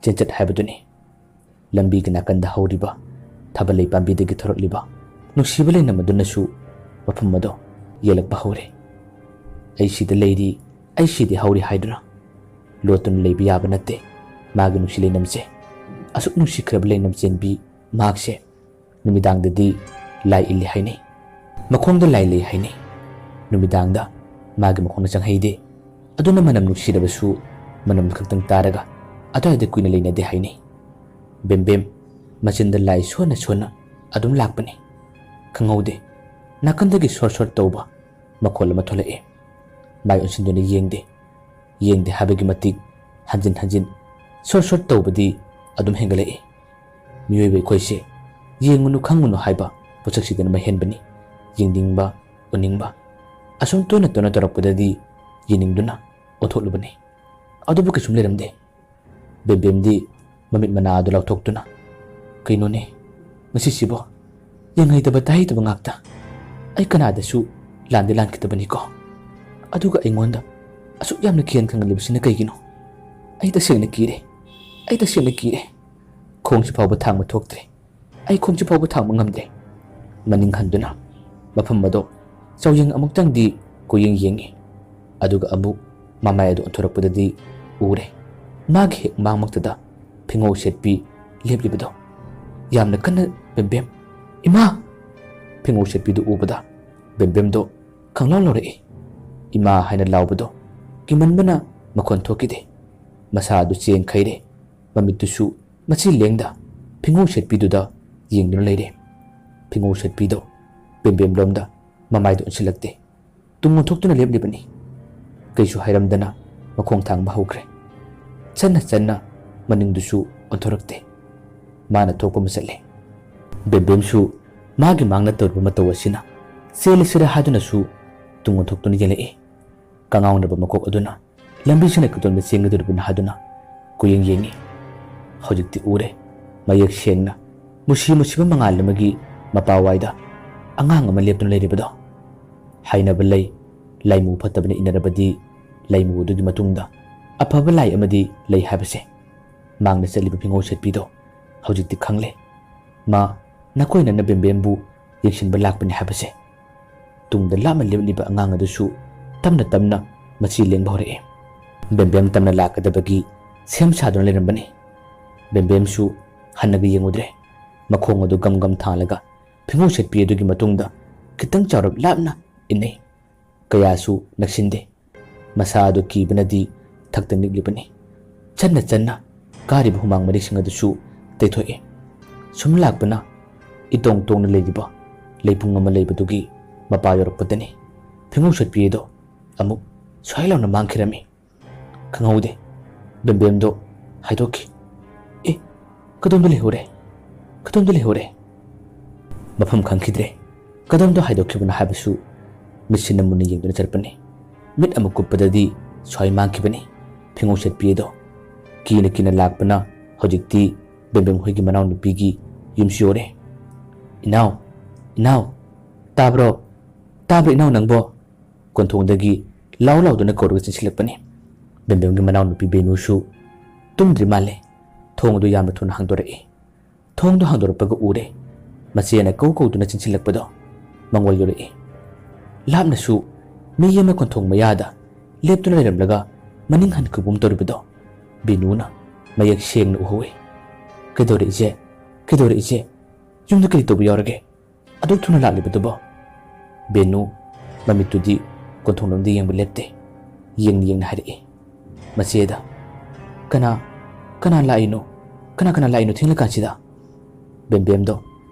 ꯆꯦꯟꯆꯠ ꯍꯥꯏꯕꯗꯨꯅꯤ꯫ ꯂꯝꯕꯤꯒꯤ ꯅꯥꯀꯟꯗ ꯍꯧꯔꯤꯕ ꯊꯥꯕꯜꯂꯩ ꯄꯥꯝꯕꯤꯗꯒꯤ ꯊꯣꯔꯛꯂꯤꯕ ꯅꯨꯡꯁꯤꯕ ꯂꯩꯅꯝ ꯑꯗꯨꯅꯁꯨ ꯃꯐꯝ ꯑꯗꯣ ꯌꯦꯜꯂꯛꯄ ꯍꯧꯔꯦ꯫ "ꯑꯩ ꯁꯤꯗ ꯂꯩꯔꯤ, ꯑꯩ ꯁꯤꯗꯤ ꯍꯧꯔꯤ" ꯍꯥꯏꯗꯨꯅ ꯂꯣꯠꯇꯨꯅ ꯂꯩꯕ ꯌꯥꯕ ꯅꯠꯇꯦ ꯃꯥꯒꯤ ꯅꯨꯡꯁꯤ ꯂꯩꯅꯝꯁꯦ꯫ ꯑꯁꯨꯛ ꯅꯨꯡꯁꯤꯈ꯭ꯔꯕ ꯂꯩꯅꯝ ꯆꯦꯟꯕꯤ ꯃꯍꯥꯛꯁꯦ ꯅꯨꯃꯤꯗꯥꯡꯗꯗꯤ ꯂꯥꯏ ꯏꯜꯂꯤ ꯍꯥꯏꯅꯩ, ꯃꯈꯣꯡꯗ ꯂꯥꯏ ꯂꯩ ꯍꯥꯏꯅꯩ꯫ ꯅꯨꯃꯤꯗꯥꯡꯗ ꯃꯥꯒꯤ ꯃꯈꯣꯡꯗ ꯆꯪꯍꯩꯗꯦ꯫ ꯑꯗꯨꯅ ꯃꯅꯝ ꯅꯨꯡꯁꯤꯔꯕꯁꯨ ꯃꯅꯝ ꯈꯛꯇꯪ ꯇꯥꯔꯒ ꯑꯗꯨꯋꯥꯏꯗ ꯀꯨꯏꯅ ꯂꯩꯅꯗꯦ ꯍꯥꯏꯅꯩ꯫ ꯕꯦꯝꯕꯦꯝ ꯃꯆꯤꯟꯗ ꯂꯥꯏ ꯁꯣꯟꯅ ꯁꯣꯟꯅ ꯑꯗꯨꯝ ꯂꯥꯛꯄꯅꯤ꯫ ꯈꯪꯍꯧꯗꯦ, ꯅꯥꯀꯟꯗꯒꯤ ꯁꯣꯔ ꯁꯣꯔ ꯇꯧꯕ ꯃꯈꯣꯜ ꯑꯃ ꯊꯣꯛꯂꯛꯑꯦ꯫ ꯃꯥꯏ ꯑꯣꯟꯁꯤꯟꯗꯨꯅ ꯌꯦꯡꯗꯦ꯫ ꯌꯦꯡꯗꯦ ꯍꯥꯏꯕꯒꯤ ꯃꯇꯤꯛ ꯍꯟꯖꯤꯟ ꯍꯟꯖꯤꯟ ꯁꯣꯔ ꯁꯣꯔ ꯇꯧꯕꯗꯤ ꯑꯗꯨꯝ ꯍꯦꯟꯒꯠꯂꯛꯏ꯫ ꯃꯤꯑꯣꯏꯕ ꯑꯩꯈꯣꯏꯁꯦ ꯌꯦꯡꯉꯨꯅꯨ ꯈꯪꯉꯨꯅꯨ ꯍꯥꯏꯕ ꯄꯣꯠꯁꯛꯁꯤꯗꯅ ꯃꯍꯦꯟꯕꯅꯤ꯫ ꯌꯦꯡꯅꯤꯡꯕ, ꯎꯅꯤꯡꯕ꯫ ꯑꯁꯨꯝ ꯇꯣꯏꯅ ꯇꯣꯏꯅ ꯇꯧꯔꯛꯄꯗꯗꯤ ꯌꯦꯡꯅꯤꯡꯗꯨꯅ ꯑꯣꯟꯊꯣꯛꯂꯨꯕꯅꯤ꯫ ꯑꯗꯨꯕꯨ ꯀꯩꯁꯨꯝ ꯂꯩꯔꯝꯗꯦ꯫ ꯕꯦꯝꯕꯦꯝꯗꯤ ꯃꯃꯤꯠ ꯃꯅꯥ ꯑꯗꯨ ꯂꯥꯎꯊꯣꯛꯇꯨꯅ, "ꯀꯩꯅꯣꯅꯦ ꯉꯁꯤꯁꯤꯕꯣ? ꯌꯦꯡꯍꯩꯗꯕ ꯇꯥꯍꯩꯗꯕ ꯉꯥꯛꯇ꯫ ꯑꯩ ꯀꯅꯥꯗꯁꯨ ꯂꯥꯟꯗꯤ ꯂꯥꯟꯈꯤꯗꯕꯅꯤꯀꯣ꯫ ꯑꯗꯨꯒ ꯑꯩꯉꯣꯟꯗ ꯑꯁꯨꯛ ꯌꯥꯝꯅ ꯈꯦꯟ ꯈꯪꯍꯜꯂꯤꯕꯁꯤꯅ ꯀꯩꯒꯤꯅꯣ? ꯑꯩ ꯇꯁꯦꯡꯅ ꯀꯤꯔꯦ꯫ ꯑꯩ ꯇꯁꯦꯡꯅ ꯀꯤꯔꯦ꯫ ꯈꯣꯡꯁꯤ ꯐꯥꯎꯕ ꯊꯥꯡꯕ ꯊꯣꯛꯇ꯭ꯔꯦ꯫ ꯑꯩ ꯈꯣꯡꯁꯤ ꯐꯥꯎꯕ ꯊꯥꯡꯕ ꯉꯝꯗ꯭ꯔꯦ"꯫ ꯃꯅꯤꯡ ꯍꯟꯗꯨꯅ ꯃꯐꯝ ꯑꯗꯣ ꯆꯥꯎꯌꯦꯡ ꯑꯃꯨꯛꯇꯪꯗꯤ ꯀꯣꯏꯌꯦꯡ ꯌꯦꯡꯉꯤ꯫ ꯑꯗꯨꯒ ꯑꯃꯨꯛ ꯃꯃꯥꯏ ꯑꯗꯨ ꯑꯣꯟꯊꯣꯔꯛꯄꯗꯗꯤ ꯎꯔꯦ꯫ ꯃꯥꯒꯤ ꯍꯦꯛ ꯃꯥꯡꯃꯛꯇꯗ ꯐꯤꯉꯧ ꯁꯦꯠꯄꯤ ꯂꯦꯞꯂꯤꯕꯗꯣ꯫ ꯌꯥꯝꯅ ꯀꯟꯅ, "ꯕꯦꯝꯕꯦꯝ, ꯏꯃꯥ!" ꯐꯤꯉꯧ ꯁꯦꯠꯄꯤꯗꯨ ꯎꯕꯗ ꯕꯦꯝꯕꯦꯝꯗꯣ ꯈꯪꯂꯥꯎ ꯂꯥꯎꯔꯛꯏ꯫ "ꯏꯃꯥ" ꯍꯥꯏꯅ ꯂꯥꯎꯕꯗꯣ ꯀꯤꯃꯟꯕꯅ ꯃꯈꯣꯟ ꯊꯣꯛꯈꯤꯗꯦ꯫ ꯃꯁꯥ ꯑꯗꯨ ꯆꯦꯟꯈꯩꯔꯦ꯫ ꯃꯃꯤꯠꯇꯨꯁꯨ ꯃꯆꯤ ꯂꯦꯡꯗ ꯐꯤꯉꯧ ꯁꯦꯠꯄꯤꯗꯨꯗ ꯌꯦꯡꯗꯨꯅ ꯂꯩꯔꯦ꯫ ꯐꯤꯉꯧ ꯁꯦꯠꯄꯤꯗꯣ ꯕꯦꯝꯕꯦꯝꯂꯣꯝꯗ ꯃꯃꯥꯏꯗ ꯑꯣꯟꯁꯤꯜꯂꯛꯇꯦ꯫ ꯇꯨꯡ ꯑꯣꯟꯊꯣꯛꯇꯨꯅ ꯂꯦꯞꯂꯤꯕꯅꯤ꯫ ꯀꯩꯁꯨ ꯍꯥꯏꯔꯝꯗꯅ ꯃꯈꯣꯡ ꯊꯥꯡꯕ ꯍꯧꯈ꯭ꯔꯦ꯫ ꯆꯟꯅ ꯆꯟꯅ ꯃꯅꯤꯡꯗꯨꯁꯨ ꯑꯣꯟꯊꯣꯔꯛꯇꯦ꯫ ꯃꯥꯅ ꯊꯣꯛꯄ ꯑꯃ ꯆꯠꯂꯦ꯫ ꯕꯦꯝꯕꯦꯝꯁꯨ ꯃꯥꯒꯤ ꯃꯥꯡꯅ ꯇꯧꯔꯤꯕ ꯃꯇꯧ ꯑꯁꯤꯅ ꯆꯦꯜꯂꯁꯤꯔ ꯍꯥꯏꯗꯨꯅꯁꯨ ꯇꯨꯡ ꯑꯣꯟꯊꯣꯛꯇꯨꯅ ꯌꯦꯡꯂꯛꯏ꯫ ꯀꯉꯥꯎꯅꯕ ꯃꯀꯣꯛ ꯑꯗꯨꯅ ꯂꯝꯕꯤꯁꯤꯅ ꯀꯗꯣꯝꯗ ꯆꯦꯟꯒꯗꯧꯔꯤꯕꯅꯣ ꯍꯥꯏꯗꯨꯅ ꯀꯣꯏꯌꯦꯡ ꯌꯦꯡꯉꯤ꯫ ꯍꯧꯖꯤꯛꯇꯤ ꯎꯔꯦ, ꯃꯌꯦꯛ ꯁꯦꯡꯅ ꯃꯨꯁꯤ ꯃꯨꯁꯤꯕ ꯃꯉꯥꯜ ꯑꯃꯒꯤ ꯃꯄꯥꯋꯥꯏꯗ ꯑꯉꯥꯡ ꯑꯃ ꯂꯦꯞꯇꯨꯅ ꯂꯩꯔꯤꯕꯗꯣ꯫ ꯍꯥꯏꯅꯕ ꯂꯩ, ꯂꯥꯏꯃꯨ ꯐꯠꯇꯕꯅ ꯏꯟꯅꯔꯕꯗꯤ ꯂꯥꯏꯃꯨ ꯑꯗꯨꯒꯤ ꯃꯇꯨꯡꯗ ꯑꯐꯕ ꯂꯥꯏ ꯑꯃꯗꯤ ꯂꯩ ꯍꯥꯏꯕꯁꯦ꯫ ꯃꯥꯡꯗ ꯆꯠꯂꯤꯕ ꯐꯤꯉꯧ ꯁꯦꯠꯄꯤꯗꯣ ꯍꯧꯖꯤꯛꯇꯤ ꯈꯪꯂꯦ꯫ ꯃꯥ ꯅꯀꯣꯏꯅꯅ ꯕꯦꯝꯕꯦꯝꯕꯨ ꯌꯦꯡꯁꯤꯟꯕ ꯂꯥꯛꯄꯅꯤ ꯍꯥꯏꯕꯁꯦ꯫ ꯇꯨꯡꯗ ꯂꯥꯞꯅ ꯂꯦꯞꯂꯤꯕ ꯑꯉꯥꯡ ꯑꯗꯨꯁꯨ ꯇꯞꯅ ꯇꯞꯅ ꯃꯆꯤ ꯂꯦꯡꯕ ꯍꯧꯔꯛꯏ꯫ ꯕꯦꯝꯕꯦꯝ ꯇꯞꯅ ꯂꯥꯛꯀꯗꯕꯒꯤ ꯁꯦꯝ ꯁꯥꯗꯨꯅ ꯂꯩꯔꯝꯕꯅꯤ꯫ ꯕꯦꯝꯕꯦꯝꯁꯨ ꯍꯟꯅꯒ ꯌꯦꯡꯉꯨꯗ꯭ꯔꯦ꯫ ꯃꯈꯣꯡ ꯑꯗꯨ ꯒꯝ ꯒꯝ ꯊꯥꯡꯂꯒ ꯐꯤꯉꯧ ꯁꯦꯠꯄꯤ ꯑꯗꯨꯒꯤ ꯃꯇꯨꯡꯗ ꯈꯤꯇꯪ ꯆꯥꯎꯔꯞ ꯂꯥꯞꯅ ꯏꯟꯅꯩ꯫ ꯀꯌꯥꯁꯨ ꯅꯛꯁꯤꯟꯗꯦ꯫ ꯃꯁꯥ ꯑꯗꯨ ꯀꯤꯕꯅꯗꯤ ꯊꯛꯇ ꯅꯤꯛꯂꯤꯕꯅꯤ꯫ ꯆꯟꯅ ꯆꯟꯅ ꯀꯥꯔꯤꯕ ꯍꯨꯃꯥꯡ ꯃꯔꯤꯛꯁꯤꯡ ꯑꯗꯨꯁꯨ ꯇꯩꯊꯣꯛꯏ꯫ ꯁꯨꯝ ꯂꯥꯛꯄꯅ ꯏꯇꯣꯡ ꯇꯣꯡꯅ ꯂꯩꯔꯤꯕ ꯂꯩꯄꯨꯡ ꯑꯃ ꯂꯩꯕꯗꯨꯒꯤ ꯃꯄꯥ ꯌꯧꯔꯛꯄꯗꯅꯤ ꯐꯤꯉꯧ ꯁꯦꯠꯄꯤ ꯑꯗꯣ ꯑꯃꯨꯛ ꯁ꯭ꯋꯥꯏ ꯂꯥꯎꯅ ꯃꯥꯡꯈꯤꯔꯝꯃꯤ꯫ ꯈꯪꯍꯧꯗꯦ꯫ ꯕꯦꯝꯕꯦꯝꯗꯣ ꯍꯥꯏꯗꯣꯛꯈꯤ꯫ "ꯑꯦ, ꯀꯗꯣꯝꯗ ꯂꯩꯍꯧꯔꯦ? ꯀꯗꯣꯝꯗ ꯂꯩꯍꯧꯔꯦ?" ꯃꯐꯝ ꯈꯪꯈꯤꯗ꯭ꯔꯦ꯫ ꯀꯗꯣꯝꯗ ꯍꯥꯏꯗꯣꯛꯈꯤꯕꯅꯣ ꯍꯥꯏꯕꯁꯨ ꯃꯤꯠꯁꯤꯅ ꯃꯨꯟꯅ ꯌꯦꯡꯗꯨꯅ ꯆꯠꯄꯅꯤ꯫ ꯃꯤꯠ ꯑꯃ ꯀꯨꯞꯄꯗꯗꯤ ꯁ꯭ꯋꯥꯏ ꯃꯥꯡꯈꯤꯕꯅꯤ꯫ ꯐꯤꯉꯧ ꯁꯦꯠꯄꯤ ꯑꯗꯣ ꯀꯤꯅ ꯀꯤꯅ ꯂꯥꯛꯄꯅ ꯍꯧꯖꯤꯛꯇꯤ ꯕꯦꯝꯕꯦꯝ ꯍꯣꯏꯒꯤ ꯃꯅꯥꯎꯅꯨꯄꯤꯒꯤ ꯌꯨꯝꯁꯨ ꯌꯧꯔꯦ꯫ "ꯏꯅꯥꯎ, ꯏꯅꯥꯎ, ꯇꯥꯕ꯭ꯔꯣ? ꯇꯥꯕ꯭ꯔꯣ ꯏꯅꯥꯎ ꯅꯪꯕꯣ?" ꯀꯣꯟꯊꯣꯡꯗꯒꯤ ꯂꯥꯎ ꯂꯥꯎꯗꯨꯅ ꯀꯧꯔꯒ ꯆꯦꯟꯁꯤꯜꯂꯛꯄꯅꯤ꯫ ꯕꯦꯝꯕꯦꯝꯒꯤ ꯃꯅꯥꯎꯅꯨꯄꯤ ꯕꯦꯅꯨꯁꯨ ꯇꯨꯝꯗ꯭ꯔꯤ ꯃꯥꯜꯂꯦ꯫ ꯊꯣꯡ ꯑꯗꯨ ꯌꯥꯝꯅ ꯊꯨꯅ ꯍꯥꯡꯗꯣꯔꯛꯏ꯫ ꯊꯣꯡꯗꯨ ꯍꯥꯡꯗꯣꯔꯛꯄꯒ ꯎꯔꯦ, ꯃꯆꯦꯅ ꯀꯧ ꯀꯧꯗꯨꯅ ꯆꯦꯟꯁꯤꯜꯂꯛꯄꯗꯣ ꯃꯉꯣꯟ ꯌꯧꯔꯛꯏ꯫ ꯂꯥꯞꯅꯁꯨ ꯃꯤ ꯑꯃ ꯀꯣꯟꯊꯣꯡ ꯃꯌꯥꯗ ꯂꯦꯞꯇꯨꯅ ꯂꯩꯔꯝꯂꯒ ꯃꯅꯤꯡ ꯍꯟꯈꯤꯕꯒꯨꯝ ꯇꯧꯔꯤꯕꯗꯣ ꯕꯦꯅꯨꯅ ꯃꯌꯦꯛ ꯁꯦꯡꯅ ꯎꯍꯧꯏ꯫ "ꯀꯩꯗꯧꯔꯦ ꯏꯆꯦ? ꯀꯩꯗꯧꯔꯦ ꯏꯆꯦ? ꯌꯨꯝꯗ ꯀꯔꯤ ꯇꯧꯕ ꯌꯥꯎꯔꯒꯦ? ꯑꯗꯨꯛ ꯊꯨꯅ ꯂꯥꯛꯂꯤꯕꯗꯨꯕꯣ?" ꯕꯦꯅꯨ ꯃꯃꯤꯠꯇꯨꯗꯤ ꯀꯣꯟꯊꯣꯡꯂꯣꯝꯗ ꯌꯦꯡꯕ ꯂꯦꯞꯇꯦ꯫ ꯌꯦꯡꯅ ꯌꯦꯡꯅ ꯍꯥꯏꯔꯛꯏ꯫ ꯃꯆꯦꯗ, "ꯀꯅꯥ, ꯀꯅꯥ ꯂꯥꯛꯏꯅꯣ? ꯀꯅꯥ ꯀꯅꯥ ꯂꯥꯛꯏꯅꯣ ꯊꯦꯡꯂꯀꯥꯟꯁꯤꯗ?" ꯕꯦꯝꯕꯦꯝꯗꯣ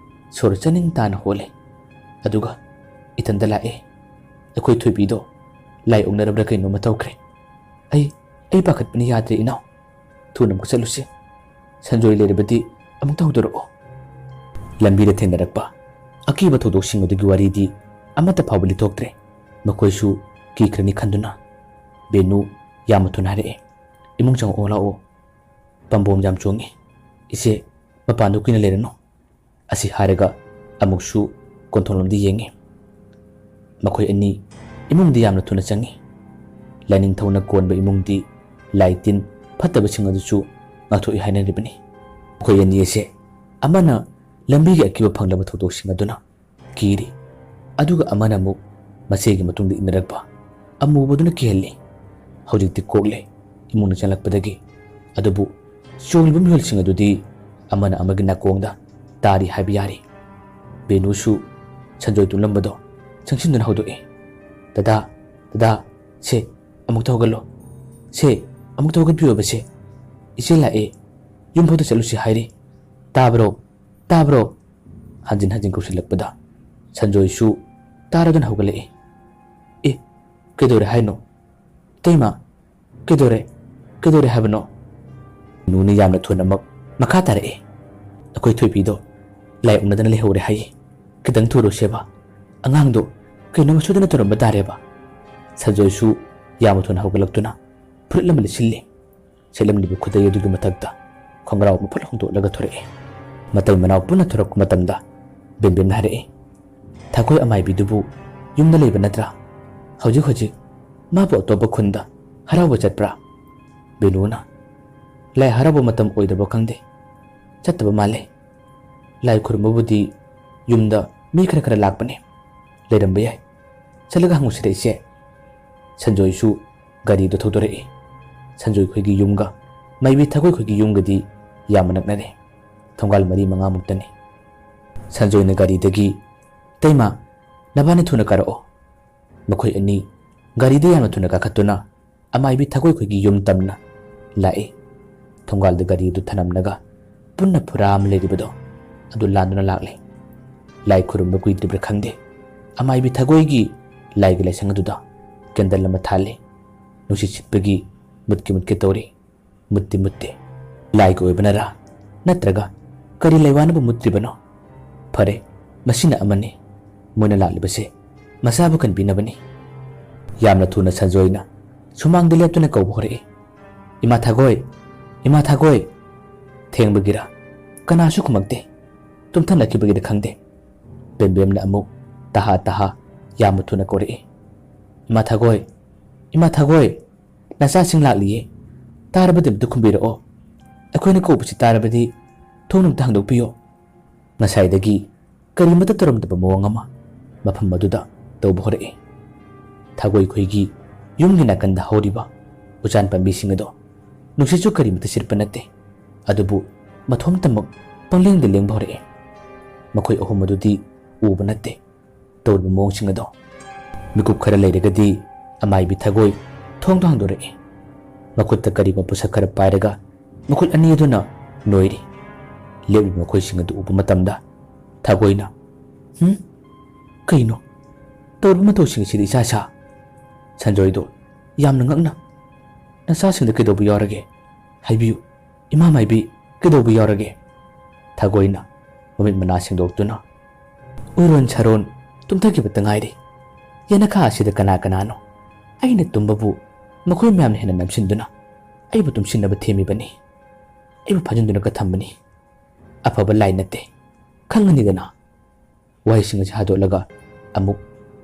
ꯁꯣꯔ ꯆꯥꯅꯤꯡ ꯇꯥꯅ ꯍꯣꯜꯂꯦ꯫ ꯑꯗꯨꯒ, "ꯏꯊꯟꯗ ꯂꯥꯛꯑꯦ꯫ ꯑꯩꯈꯣꯏ ꯊꯣꯏꯕꯤꯗꯣ ꯂꯥꯏ ꯑꯣꯛꯅꯔꯕ꯭ꯔꯥ ꯀꯩꯅꯣꯝꯃ ꯇꯧꯈ꯭ꯔꯦ꯫ ꯑꯩ, ꯑꯩ ꯄꯥꯈꯠꯄꯅ ꯌꯥꯗ꯭ꯔꯦ ꯏꯅꯥꯎ꯫ ꯊꯨꯅ ꯑꯃꯨꯛ ꯆꯠꯂꯨꯁꯤ꯫ ꯁꯟꯖꯣꯏ ꯂꯩꯔꯕꯗꯤ ꯑꯃꯨꯛꯇ ꯍꯧꯗꯣꯔꯛꯑꯣ꯫" ꯂꯝꯕꯤꯗ ꯊꯦꯡꯅꯔꯛꯄ ꯑꯀꯤꯕ ꯊꯧꯗꯣꯛꯁꯤꯡ ꯑꯗꯨꯒꯤ ꯋꯥꯔꯤꯗꯤ ꯑꯃꯠꯇ ꯐꯥꯎꯕ ꯂꯤꯊꯣꯛꯇ꯭ꯔꯦ꯫ ꯃꯈꯣꯏꯁꯨ ꯀꯤꯈ꯭ꯔꯅꯤ ꯈꯟꯗꯨꯅ ꯕꯦꯅꯨ ꯌꯥꯝꯅ ꯊꯨꯅ ꯍꯥꯏꯔꯛꯑꯦ, "ꯏꯃꯨꯡ ꯆꯪꯉꯛꯑꯣ ꯂꯥꯛꯑꯣ, ꯄꯥꯝꯕꯣꯝ ꯌꯥꯝ ꯆꯣꯡꯉꯤ꯫ ꯏꯆꯦ, ꯃꯄꯥꯟꯗ ꯀꯨꯏꯅ ꯂꯩꯔꯅꯨ"꯫ ꯑꯁꯤ ꯍꯥꯏꯔꯒ ꯑꯃꯨꯛꯁꯨ ꯀꯣꯟꯊꯣꯡꯂꯣꯝꯗ ꯌꯦꯡꯉꯤ꯫ ꯃꯈꯣꯏ ꯑꯅꯤ ꯏꯃꯨꯡꯗ ꯌꯥꯝꯅ ꯊꯨꯅ ꯆꯪꯉꯤ꯫ ꯂꯥꯏꯅꯤꯡꯊꯧꯅ ꯀꯣꯟꯕ ꯏꯃꯨꯡꯗꯤ ꯂꯥꯏ ꯇꯤꯟ ꯐꯠꯇꯕꯁꯤꯡ ꯑꯗꯨꯁꯨ ꯉꯥꯛꯊꯣꯛꯏ ꯍꯥꯏꯅꯔꯤꯕꯅꯤ꯫ ꯃꯈꯣꯏ ꯑꯅꯤ ꯑꯁꯦ ꯑꯃꯅ ꯂꯝꯕꯤꯒꯤ ꯑꯀꯤꯕ ꯐꯪꯂꯕ ꯊꯧꯗꯣꯛꯁꯤꯡ ꯑꯗꯨꯅ ꯀꯤꯔꯤ, ꯑꯗꯨꯒ ꯑꯃꯅ ꯑꯃꯨꯛ ꯃꯆꯦꯒꯤ ꯃꯇꯨꯡꯗ ꯏꯟꯅꯔꯛꯄ ꯑꯃꯨꯕꯗꯨꯅ ꯀꯤꯍꯜꯂꯤ꯫ ꯍꯧꯖꯤꯛꯇꯤ ꯀꯣꯛꯂꯦ ꯏꯃꯨꯡꯗ ꯆꯪꯂꯛꯄꯗꯒꯤ꯫ ꯑꯗꯨꯕꯨ ꯆꯣꯡꯂꯤꯕ ꯃꯤꯍꯨꯜꯁꯤꯡ ꯑꯗꯨꯗꯤ ꯑꯃꯅ ꯑꯃꯒꯤ ꯅꯥꯀꯣꯡꯗ ꯇꯥꯔꯤ ꯍꯥꯏꯕ ꯌꯥꯔꯤ꯫ ꯕꯦꯅꯨꯁꯨ ꯁꯟꯖꯣꯏ ꯇꯨꯝꯂꯝꯕꯗꯣ ꯆꯪꯁꯤꯟꯗꯨꯅ ꯍꯧꯗꯣꯛꯏ꯫ "ꯗꯗꯥ, ꯗꯗꯥ, ꯁꯦ, ꯑꯃꯨꯛꯇ ꯍꯧꯒꯠꯂꯣ꯫ ꯁꯦ, ꯑꯃꯨꯛꯇ ꯍꯧꯒꯠꯄꯤꯌꯣꯕ ꯁꯦ꯫ ꯏꯆꯦ ꯂꯥꯛꯑꯦ꯫ ꯌꯨꯝꯐꯥꯎꯗ ꯆꯠꯂꯨꯁꯤ ꯍꯥꯏꯔꯤ꯫ ꯇꯥꯕ꯭ꯔꯣ? ꯇꯥꯕ꯭ꯔꯣ?" ꯍꯟꯖꯤꯟ ꯍꯟꯖꯤꯟ ꯀꯧꯁꯤꯜꯂꯛꯄꯗ ꯁꯟꯖꯣꯏꯁꯨ ꯇꯥꯔꯗꯨꯅ ꯍꯧꯒꯠꯂꯛꯏ꯫ "ꯑꯦ, ꯀꯩꯗꯧꯔꯦ ꯍꯥꯏꯅꯣ? ꯏꯇꯩꯃ, ꯀꯩꯗꯧꯔꯦ? ꯀꯩꯗꯧꯔꯦ ꯍꯥꯏꯕꯅꯣ?" ꯅꯨꯅ ꯌꯥꯝꯅ ꯊꯨꯅꯃꯛ ꯃꯈꯥ ꯇꯥꯔꯛꯏ꯫ "ꯑꯩꯈꯣꯏ ꯊꯣꯏꯕꯤꯗꯣ ꯂꯥꯏ ꯑꯣꯛꯅꯗꯅ ꯂꯩꯍꯧꯔꯦ ꯍꯥꯏꯌꯦ꯫ ꯈꯤꯇꯪ ꯊꯨꯔꯣꯁꯦꯕ꯫ ꯑꯉꯥꯡꯗꯣ ꯀꯩꯅꯣꯝꯃ ꯁꯣꯏꯗꯅ ꯇꯧꯔꯝꯕ ꯇꯥꯔꯦꯕ"꯫ ꯁꯟꯖꯣꯏꯁꯨ ꯌꯥꯝꯅ ꯊꯨꯅ ꯍꯧꯒꯠꯂꯛꯇꯨꯅ ꯐꯨꯔꯤꯠ ꯑꯃ ꯂꯤꯠꯁꯤꯜꯂꯤ꯫ ꯁꯦꯠꯂꯝꯂꯤꯕ ꯈꯨꯗꯩ ꯑꯗꯨꯒꯤ ꯃꯊꯛꯇ ꯈꯣꯡꯒ꯭ꯔꯥꯎ ꯑꯃ ꯐꯠ ꯍꯣꯡꯗꯣꯛꯂꯒ ꯊꯣꯔꯛꯏ꯫ ꯃꯇꯩ ꯃꯅꯥꯎ ꯄꯨꯟꯅ ꯊꯣꯔꯛꯄ ꯃꯇꯝꯗ ꯕꯦꯝꯕꯦꯝꯅ ꯍꯥꯏꯔꯛꯏ, "ꯊꯥꯒꯣꯏ ꯑꯃꯥꯏꯕꯤꯗꯨꯕꯨ ꯌꯨꯝꯗ ꯂꯩꯕ ꯅꯠꯇ꯭ꯔꯥ? ꯍꯧꯖꯤꯛ ꯍꯧꯖꯤꯛ ꯃꯥꯕꯨ ꯑꯇꯣꯞꯄ ꯈꯨꯟꯗ ꯍꯔꯥꯎꯕ ꯆꯠꯄ꯭ꯔꯥ?" ꯕꯦꯅꯨꯅ, "ꯂꯥꯏ ꯍꯔꯥꯎꯕ ꯃꯇꯝ ꯑꯣꯏꯗꯕ ꯈꯪꯗꯦ, ꯆꯠꯇꯕ ꯃꯥꯜꯂꯦ꯫ ꯂꯥꯏ ꯈꯨꯔꯨꯝꯕꯕꯨꯗꯤ ꯌꯨꯝꯗ ꯃꯤ ꯈꯔ ꯈꯔ ꯂꯥꯛꯄꯅꯦ꯫ ꯂꯩꯔꯝꯕ ꯌꯥꯏ꯫ ꯆꯠꯂꯒ ꯍꯪꯉꯨꯁꯤꯔ ꯏꯆꯦ?" ꯁꯟꯖꯣꯏꯁꯨ ꯒꯥꯔꯤꯗꯨ ꯊꯧꯗꯣꯔꯛꯏ꯫ ꯁꯟꯖꯣꯏ ꯈꯣꯏꯒꯤ ꯌꯨꯝꯒ ꯃꯥꯏꯕꯤ ꯊꯥꯒꯣꯏ ꯈꯣꯏꯒꯤ ꯌꯨꯝꯒꯗꯤ ꯌꯥꯝꯅ ꯅꯛꯅꯔꯦ꯫ ꯊꯣꯡꯒꯥꯜ ꯃꯔꯤ ꯃꯉꯥꯃꯨꯛꯇꯅꯤ꯫ ꯁꯟꯖꯣꯏꯅ ꯒꯥꯔꯤꯗꯒꯤ, "ꯏꯇꯩꯃ, ꯅꯕꯥꯅꯤ ꯊꯨꯅ ꯀꯥꯔꯛꯑꯣ"꯫ ꯃꯈꯣꯏ ꯑꯅꯤ ꯒꯥꯔꯤꯗ ꯌꯥꯝꯅ ꯊꯨꯅ ꯀꯥꯈꯠꯇꯨꯅ ꯑꯃꯥꯏꯕꯤ ꯊꯥꯒꯣꯏ ꯈꯣꯏꯒꯤ ꯌꯨꯝ ꯇꯝꯅ ꯂꯥꯛꯏ꯫ ꯊꯣꯡꯒꯥꯜꯗ ꯒꯥꯔꯤ ꯑꯗꯨ ꯊꯅꯝꯂꯒ ꯄꯨꯟꯅ ꯐꯨꯔꯥ ꯑꯃ ꯂꯩꯔꯤꯕꯗꯣ ꯑꯗꯨ ꯂꯥꯟꯗꯨꯅ ꯂꯥꯛꯂꯦ꯫ ꯂꯥꯏ ꯈꯨꯔꯨꯝꯕ ꯀꯨꯏꯗ꯭ꯔꯤꯕ꯭ꯔꯥ ꯈꯪꯗꯦ, ꯑꯃꯥꯏꯕꯤ ꯊꯥꯒꯣꯏꯒꯤ ꯂꯥꯏꯒꯤ ꯂꯥꯏꯁꯪ ꯑꯗꯨꯗ ꯀꯦꯟꯗꯜ ꯑꯃ ꯊꯥꯜꯂꯤ꯫ ꯅꯨꯡꯁꯤꯠ ꯁꯤꯠꯄꯒꯤ ꯃꯨꯠꯀꯤ ꯃꯨꯠꯀꯤ ꯇꯧꯔꯤ꯫ ꯃꯨꯠꯇꯤ ꯃꯨꯠꯇꯦ꯫ ꯂꯥꯏꯒꯤ ꯑꯣꯏꯕꯅꯔꯥ, ꯅꯠꯇ꯭ꯔꯒ ꯀꯔꯤ ꯂꯩꯋꯥꯅꯕꯨ ꯃꯨꯠꯇ꯭ꯔꯤꯕꯅꯣ? ꯐꯔꯦ, ꯃꯁꯤꯅ ꯑꯃꯅꯤ꯫ ꯃꯣꯏꯅ ꯂꯥꯛꯂꯤꯕꯁꯦ ꯃꯁꯥꯕꯨ ꯀꯟꯕꯤꯅꯕꯅꯤ꯫ ꯌꯥꯝꯅ ꯊꯨꯅ ꯁꯟꯖꯣꯏꯅ ꯁꯨꯃꯥꯡꯗ ꯂꯦꯞꯇꯨꯅ ꯀꯧꯕ ꯍꯧꯔꯛꯏ, "ꯏꯃꯥ ꯊꯥꯒꯣꯏ! ꯏꯃꯥ ꯊꯥꯒꯣꯏ!" ꯊꯦꯡꯕꯒꯤꯔ ꯀꯅꯥꯁꯨ ꯈꯨꯝꯃꯛꯇꯦ꯫ ꯇꯨꯝꯊꯅꯈꯤꯕꯒꯤꯔ ꯈꯪꯗꯦ, ꯕꯦꯝꯕꯦꯝꯅ ꯑꯃꯨꯛ ꯇꯍꯥ ꯇꯍꯥ ꯌꯥꯝꯅ ꯊꯨꯅ ꯀꯧꯔꯛꯏ, "ꯏꯃꯥ ꯊꯥꯒꯣꯏ! ꯏꯃꯥ ꯊꯥꯒꯣꯏ! ꯅꯆꯥꯁꯤꯡ ꯂꯥꯛꯂꯤꯌꯦ꯫ ꯇꯥꯔꯕꯗꯤ ꯑꯝꯇ ꯈꯨꯝꯕꯤꯔꯛꯑꯣ꯫ ꯑꯩꯈꯣꯏꯅ ꯀꯧꯕꯁꯤ ꯇꯥꯔꯕꯗꯤ ꯊꯣꯡ ꯑꯝꯇ ꯍꯥꯡꯗꯣꯛꯄꯤꯌꯣ꯫" ꯉꯁꯥꯏꯗꯒꯤ ꯀꯔꯤꯃꯠꯇ ꯇꯧꯔꯝꯗꯕ ꯃꯑꯣꯡ ꯑꯃ ꯃꯐꯝ ꯑꯗꯨꯗ ꯇꯧꯕ ꯍꯧꯔꯛꯏ꯫ ꯊꯥꯒꯣꯏ ꯈꯣꯏꯒꯤ ꯌꯨꯝꯒꯤ ꯅꯥꯀꯟꯗ ꯍꯧꯔꯤꯕ ꯎꯆꯥꯟ ꯄꯥꯝꯕꯤꯁꯤꯡ ꯑꯗꯣ ꯅꯨꯡꯁꯤꯠꯁꯨ ꯀꯔꯤꯃꯠꯇ ꯁꯤꯠꯄ ꯅꯠꯇꯦ, ꯑꯗꯨꯕꯨ ꯃꯊꯣꯝꯇꯃꯛ ꯄꯪꯂꯦꯡꯗ ꯂꯦꯡꯕ ꯍꯧꯔꯛꯏ꯫ ꯃꯈꯣꯏ ꯑꯍꯨꯝ ꯑꯗꯨꯗꯤ ꯎꯕ ꯅꯠꯇꯦ꯫ ꯇꯧꯔꯤꯕ ꯃꯑꯣꯡꯁꯤꯡ ꯑꯗꯣ꯫ ꯃꯤꯀꯨꯞ ꯈꯔ ꯂꯩꯔꯒꯗꯤ ꯑꯃꯥꯏꯕꯤ ꯊꯥꯒꯣꯏ ꯊꯣꯡꯗꯣ ꯍꯥꯡꯗꯣꯔꯛꯏ꯫ ꯃꯈꯨꯠꯇ ꯀꯔꯤꯒꯨꯝꯕ ꯄꯣꯠꯁꯛ ꯈꯔ ꯄꯥꯏꯔꯒ ꯃꯈꯨꯠ ꯑꯅꯤ ꯑꯗꯨꯅ ꯅꯣꯏꯔꯤ꯫ ꯂꯦꯞꯂꯤꯕ ꯃꯈꯣꯏꯁꯤꯡ ꯑꯗꯨ ꯎꯕ ꯃꯇꯝꯗ ꯊꯥꯒꯣꯏꯅ, "ꯍꯨꯝ? ꯀꯩꯅꯣ? ꯇꯧꯔꯤꯕ ꯃꯇꯧꯁꯤꯡ ꯑꯁꯤꯗꯤ ꯏꯆꯥ ꯁꯥ꯫" ꯁꯟꯖꯣꯏꯗꯣ ꯌꯥꯝꯅ ꯉꯛꯅ, "ꯅꯆꯥꯁꯤꯡꯗ ꯀꯩꯗꯧꯕ ꯌꯥꯎꯔꯒꯦ? ꯍꯥꯏꯕꯤꯌꯨ, ꯏꯃꯥ ꯃꯥꯏꯕꯤ, ꯀꯩꯗꯧꯕ ꯌꯥꯎꯔꯒꯦ?" ꯊꯥꯒꯣꯏꯅ ꯃꯃꯤꯠ ꯃꯅꯥ ꯁꯦꯡꯗꯣꯛꯇꯨꯅ, "ꯎꯏꯔꯣꯟ ꯁꯥꯔꯣꯟ ꯇꯨꯝꯊꯈꯤꯕꯇ ꯉꯥꯏꯔꯤ꯫ ꯌꯦꯅꯈꯥ ꯑꯁꯤꯗ ꯀꯅꯥ ꯀꯅꯥꯅꯣ? ꯑꯩꯅ ꯇꯨꯝꯕꯕꯨ ꯃꯈꯣꯏ ꯃꯌꯥꯝꯅ ꯍꯦꯟꯅ ꯅꯝꯁꯤꯟꯗꯨꯅ ꯑꯩꯕꯨ ꯇꯨꯝꯁꯤꯟꯅꯕ ꯊꯦꯝꯃꯤꯕꯅꯤ꯫ ꯑꯩꯕꯨ ꯐꯥꯖꯤꯟꯗꯨꯅ ꯀꯊꯝꯕꯅꯤ꯫ ꯑꯐꯕ ꯂꯥꯏ ꯅꯠꯇꯦ, ꯈꯪꯉꯅꯤꯗꯅ꯫" ꯋꯥꯍꯩꯁꯤꯡ ꯑꯁꯤ ꯍꯥꯗꯣꯛꯂꯒ ꯑꯃꯨꯛ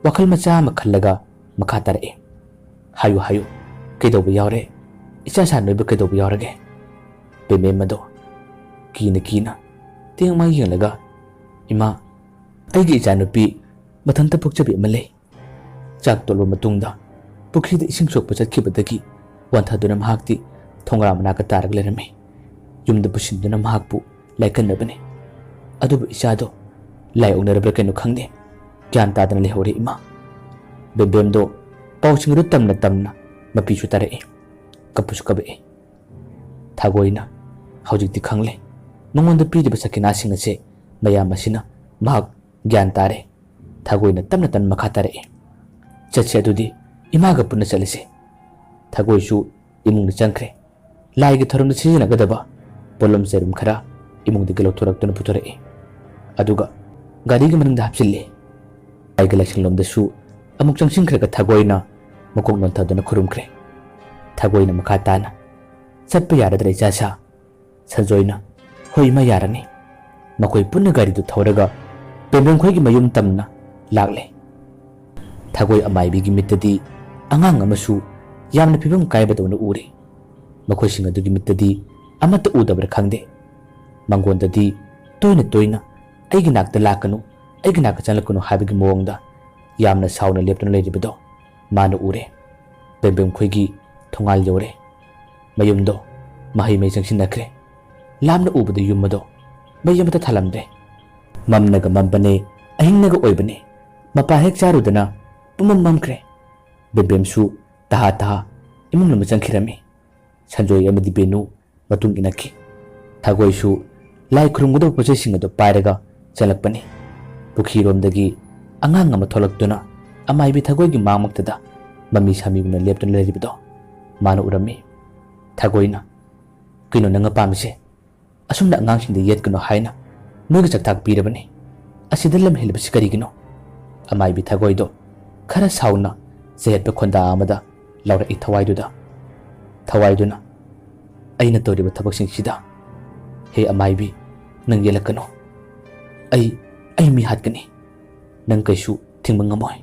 ꯋꯥꯈꯜ ꯃꯆꯥ ꯑꯃ ꯈꯜꯂꯒ ꯃꯈꯥ ꯇꯥꯔꯛꯏ, "ꯍꯥꯏꯌꯨ, ꯍꯥꯏꯌꯨ, ꯀꯩꯗꯧꯕ ꯌꯥꯎꯔꯦ? ꯏꯆꯥ ꯁꯥ ꯅꯣꯏꯕ ꯀꯩꯗꯧꯕ ꯌꯥꯎꯔꯒꯦ?" ꯕꯦꯝꯕꯦꯝ ꯑꯗꯣ ꯀꯤꯅ ꯀꯤꯅ ꯇꯦꯡ ꯑꯃ ꯌꯦꯡꯂꯒ, "ꯏꯃꯥ, ꯑꯩꯒꯤ ꯏꯆꯥꯅꯨꯄꯤ ꯃꯊꯟꯇ ꯄꯣꯛꯆꯕꯤ ꯑꯃ ꯂꯩ꯫ ꯆꯥꯛ ꯇꯣꯛꯂꯕ ꯃꯇꯨꯡꯗ ꯄꯨꯈ꯭ꯔꯤꯗ ꯏꯁꯤꯡ ꯁꯣꯛꯄ ꯆꯠꯈꯤꯕꯗꯒꯤ ꯋꯥꯟꯊꯗꯨꯅ ꯃꯍꯥꯛꯇꯤ ꯊꯣꯡꯒ꯭ꯔꯥ ꯃꯅꯥꯛꯇ ꯇꯥꯔꯒ ꯂꯩꯔꯝꯃꯤ꯫ ꯌꯨꯝꯗ ꯄꯨꯁꯤꯟꯗꯨꯅ ꯃꯍꯥꯛꯄꯨ ꯂꯥꯏꯀꯠꯅꯕꯅꯤ꯫ ꯑꯗꯨꯕꯨ ꯏꯆꯥꯗꯣ ꯂꯥꯏ ꯑꯣꯛꯅꯔꯕ꯭ꯔꯥ ꯀꯩꯅꯣ ꯈꯪꯗꯦ, ꯒ꯭ꯌꯥꯟ ꯇꯥꯗꯅ ꯂꯩꯍꯧꯔꯦ ꯏꯃꯥ꯫" ꯕꯦꯝꯕꯦꯝꯗꯣ ꯄꯥꯎꯁꯤꯡ ꯑꯗꯨ ꯇꯝꯅ ꯇꯝꯅ ꯃꯄꯤꯁꯨ ꯇꯥꯔꯛꯏ, ꯀꯞꯄꯁꯨ ꯀꯞꯄꯛꯏ꯫ ꯊꯥꯒꯣꯏꯅ ꯍꯧꯖꯤꯛꯇꯤ ꯈꯪꯂꯦ, ꯃꯉꯣꯟꯗ ꯄꯤꯔꯤꯕ ꯁꯈꯤꯅꯥꯁꯤꯡ ꯑꯁꯦ ꯃꯌꯥꯝ ꯑꯁꯤꯅ ꯃꯍꯥꯛ ꯒ꯭ꯌꯥꯟ ꯇꯥꯔꯦ꯫ ꯊꯥꯒꯣꯏꯅ ꯇꯞꯅ ꯇꯞꯅ ꯃꯈꯥ ꯇꯥꯔꯛꯏ, "ꯆꯠꯁꯦ ꯑꯗꯨꯗꯤ, ꯏꯃꯥꯒ ꯄꯨꯟꯅ ꯆꯠꯂꯁꯦ꯫" ꯊꯥꯒꯣꯏꯁꯨ ꯏꯃꯨꯡꯗ ꯆꯪꯈ꯭ꯔꯦ꯫ ꯂꯥꯏꯒꯤ ꯊꯧꯔꯝꯗ ꯁꯤꯖꯤꯟꯅꯒꯗꯕ ꯄꯣꯠꯂꯝ ꯆꯩꯔꯝ ꯈꯔ ꯏꯃꯨꯡꯗꯒꯤ ꯂꯧꯊꯣꯔꯛꯇꯨꯅ ꯄꯨꯊꯣꯔꯛꯏ꯫ ꯑꯗꯨꯒ ꯒꯥꯔꯤꯒꯤ ꯃꯅꯨꯡꯗ ꯍꯥꯞꯆꯤꯜꯂꯤ꯫ ꯂꯥꯏꯒꯤ ꯂꯥꯏꯁꯪꯂꯣꯝꯗꯁꯨ ꯑꯃꯨꯛ ꯆꯪꯁꯤꯟꯈ꯭ꯔꯒ ꯊꯥꯒꯣꯏꯅ ꯃꯀꯣꯛ ꯅꯣꯟꯊꯗꯨꯅ ꯈꯨꯔꯨꯝꯈ꯭ꯔꯦ꯫ ꯊꯥꯒꯣꯏꯅ ꯃꯈꯥ ꯇꯥꯅ, "ꯆꯠꯄ ꯌꯥꯔꯗ꯭ꯔꯥ ꯏꯆꯥꯁꯥ?" ꯁꯟꯖꯣꯏꯅ, "ꯍꯣꯏ ꯏꯃꯥ, ꯌꯥꯔꯅꯤ"꯫ ꯃꯈꯣꯏ ꯄꯨꯟꯅ ꯒꯥꯔꯤꯗꯨ ꯊꯧꯔꯒ ꯕꯦꯝꯕꯦꯝꯈꯣꯏꯒꯤ ꯃꯌꯨꯝ ꯇꯝꯅ ꯂꯥꯛꯂꯦ꯫ ꯊꯥꯒꯣꯏ ꯑꯃꯥꯏꯕꯤꯒꯤ ꯃꯤꯠꯇꯗꯤ ꯑꯉꯥꯡ ꯑꯃꯁꯨ ꯌꯥꯝꯅ ꯐꯤꯕꯝ ꯀꯥꯏꯕꯗꯧꯅ ꯎꯔꯦ꯫ ꯃꯈꯣꯏꯁꯤꯡ ꯑꯗꯨꯒꯤ ꯃꯤꯠꯇꯗꯤ ꯑꯃꯠꯇ ꯎꯗꯕ꯭ꯔꯥ ꯈꯪꯗꯦ꯫ ꯃꯉꯣꯟꯗꯗꯤ ꯇꯣꯏꯅ ꯇꯣꯏꯅ "ꯑꯩꯒꯤ ꯅꯥꯛꯇ ꯂꯥꯛꯀꯅꯨ, ꯑꯩꯒꯤ ꯅꯥꯛꯇ ꯆꯪꯂꯛꯀꯅꯨ" ꯍꯥꯏꯕꯒꯤ ꯃꯑꯣꯡꯗ ꯌꯥꯝꯅ ꯁꯥꯎꯅ ꯂꯦꯞꯇꯨꯅ ꯂꯩꯔꯤꯕꯗꯣ ꯃꯥꯅ ꯎꯔꯦ꯫ ꯕꯦꯝꯕꯦꯝꯈꯣꯏꯒꯤ ꯊꯣꯡꯒꯥꯜ ꯌꯧꯔꯦ꯫ ꯃꯌꯨꯝꯗꯣ ꯃꯍꯩ ꯃꯩ ꯆꯪꯁꯤꯟꯅꯈ꯭ꯔꯦ꯫ ꯂꯥꯞꯅ ꯎꯕꯗ ꯌꯨꯝ ꯑꯗꯣ ꯃꯩ ꯑꯃꯠꯇ ꯊꯥꯜꯂꯝꯗ꯭ꯔꯦ꯫ ꯃꯝꯅꯒ ꯃꯝꯕꯅꯦ, ꯑꯍꯤꯡꯅꯒ ꯑꯣꯏꯕꯅꯦ꯫ ꯃꯄꯥ ꯍꯦꯛ ꯆꯥꯔꯨꯗꯅ ꯄꯨꯝꯃꯝ ꯃꯝꯈ꯭ꯔꯦ꯫ ꯕꯦꯝꯕꯦꯝꯁꯨ ꯇꯍꯥ ꯇꯍꯥ ꯏꯃꯨꯡ ꯂꯣꯝꯗ ꯆꯪꯈꯤꯔꯝꯃꯤ꯫ ꯁꯟꯖꯣꯏ ꯑꯃꯗꯤ ꯕꯦꯅꯨ ꯃꯇꯨꯡ ꯏꯟꯅꯈꯤ꯫ ꯊꯥꯒꯣꯏꯁꯨ ꯂꯥꯏ ꯈꯨꯔꯨꯝꯒꯗꯕ ꯄꯣꯠꯆꯩꯁꯤꯡ ꯑꯗꯨ ꯄꯥꯏꯔꯒ ꯆꯪꯂꯛꯄꯅꯤ꯫ ꯄꯨꯈ꯭ꯔꯤꯔꯣꯝꯗꯒꯤ ꯑꯉꯥꯡ ꯑꯃ ꯊꯣꯛꯂꯛꯇꯨꯅ ꯑꯃꯥꯏꯕꯤ ꯊꯥꯒꯣꯏꯒꯤ ꯃꯥꯡꯃꯛꯇꯗ ꯃꯃꯤ ꯁꯥꯃꯤꯒꯨꯝꯅ ꯂꯦꯞꯇꯨꯅ ꯂꯩꯔꯤꯕꯗꯣ ꯃꯥꯅ ꯎꯔꯝꯃꯤ꯫ ꯊꯥꯒꯣꯏꯅ, "ꯀꯩꯅꯣ ꯅꯪꯅ ꯄꯥꯝꯃꯤꯁꯦ? ꯑꯁꯨꯝꯅ ꯑꯉꯥꯡꯁꯤꯡꯗ ꯌꯦꯠꯀꯅꯨ ꯍꯥꯏꯅ ꯅꯣꯏꯒꯤ ꯆꯥꯛꯊꯥꯛ ꯄꯤꯔꯕꯅꯤ꯫ ꯑꯁꯤꯗ ꯂꯝ ꯍꯦꯜꯂꯤꯕꯁꯤ ꯀꯔꯤꯒꯤꯅꯣ?" ꯑꯃꯥꯏꯕꯤ ꯊꯥꯒꯣꯏꯗꯣ ꯈꯔ ꯁꯥꯎꯅ ꯆꯌꯦꯠꯄ ꯈꯣꯟꯗꯥ ꯑꯃꯗ ꯂꯥꯎꯔꯛꯏ ꯊꯋꯥꯏꯗꯨꯗ꯫ ꯊꯋꯥꯏꯗꯨꯅ, "ꯑꯩꯅ ꯇꯧꯔꯤꯕ ꯊꯕꯛꯁꯤꯡꯁꯤꯗ, ꯍꯦ ꯑꯃꯥꯏꯕꯤ, ꯅꯪ ꯌꯦꯠꯂꯛꯀꯅꯨ꯫ ꯑꯩ, ꯑꯩ ꯃꯤ ꯍꯥꯠꯀꯅꯤ꯫ ꯅꯪ ꯀꯩꯁꯨ ꯊꯤꯡꯕ ꯉꯝꯃꯣꯏ"꯫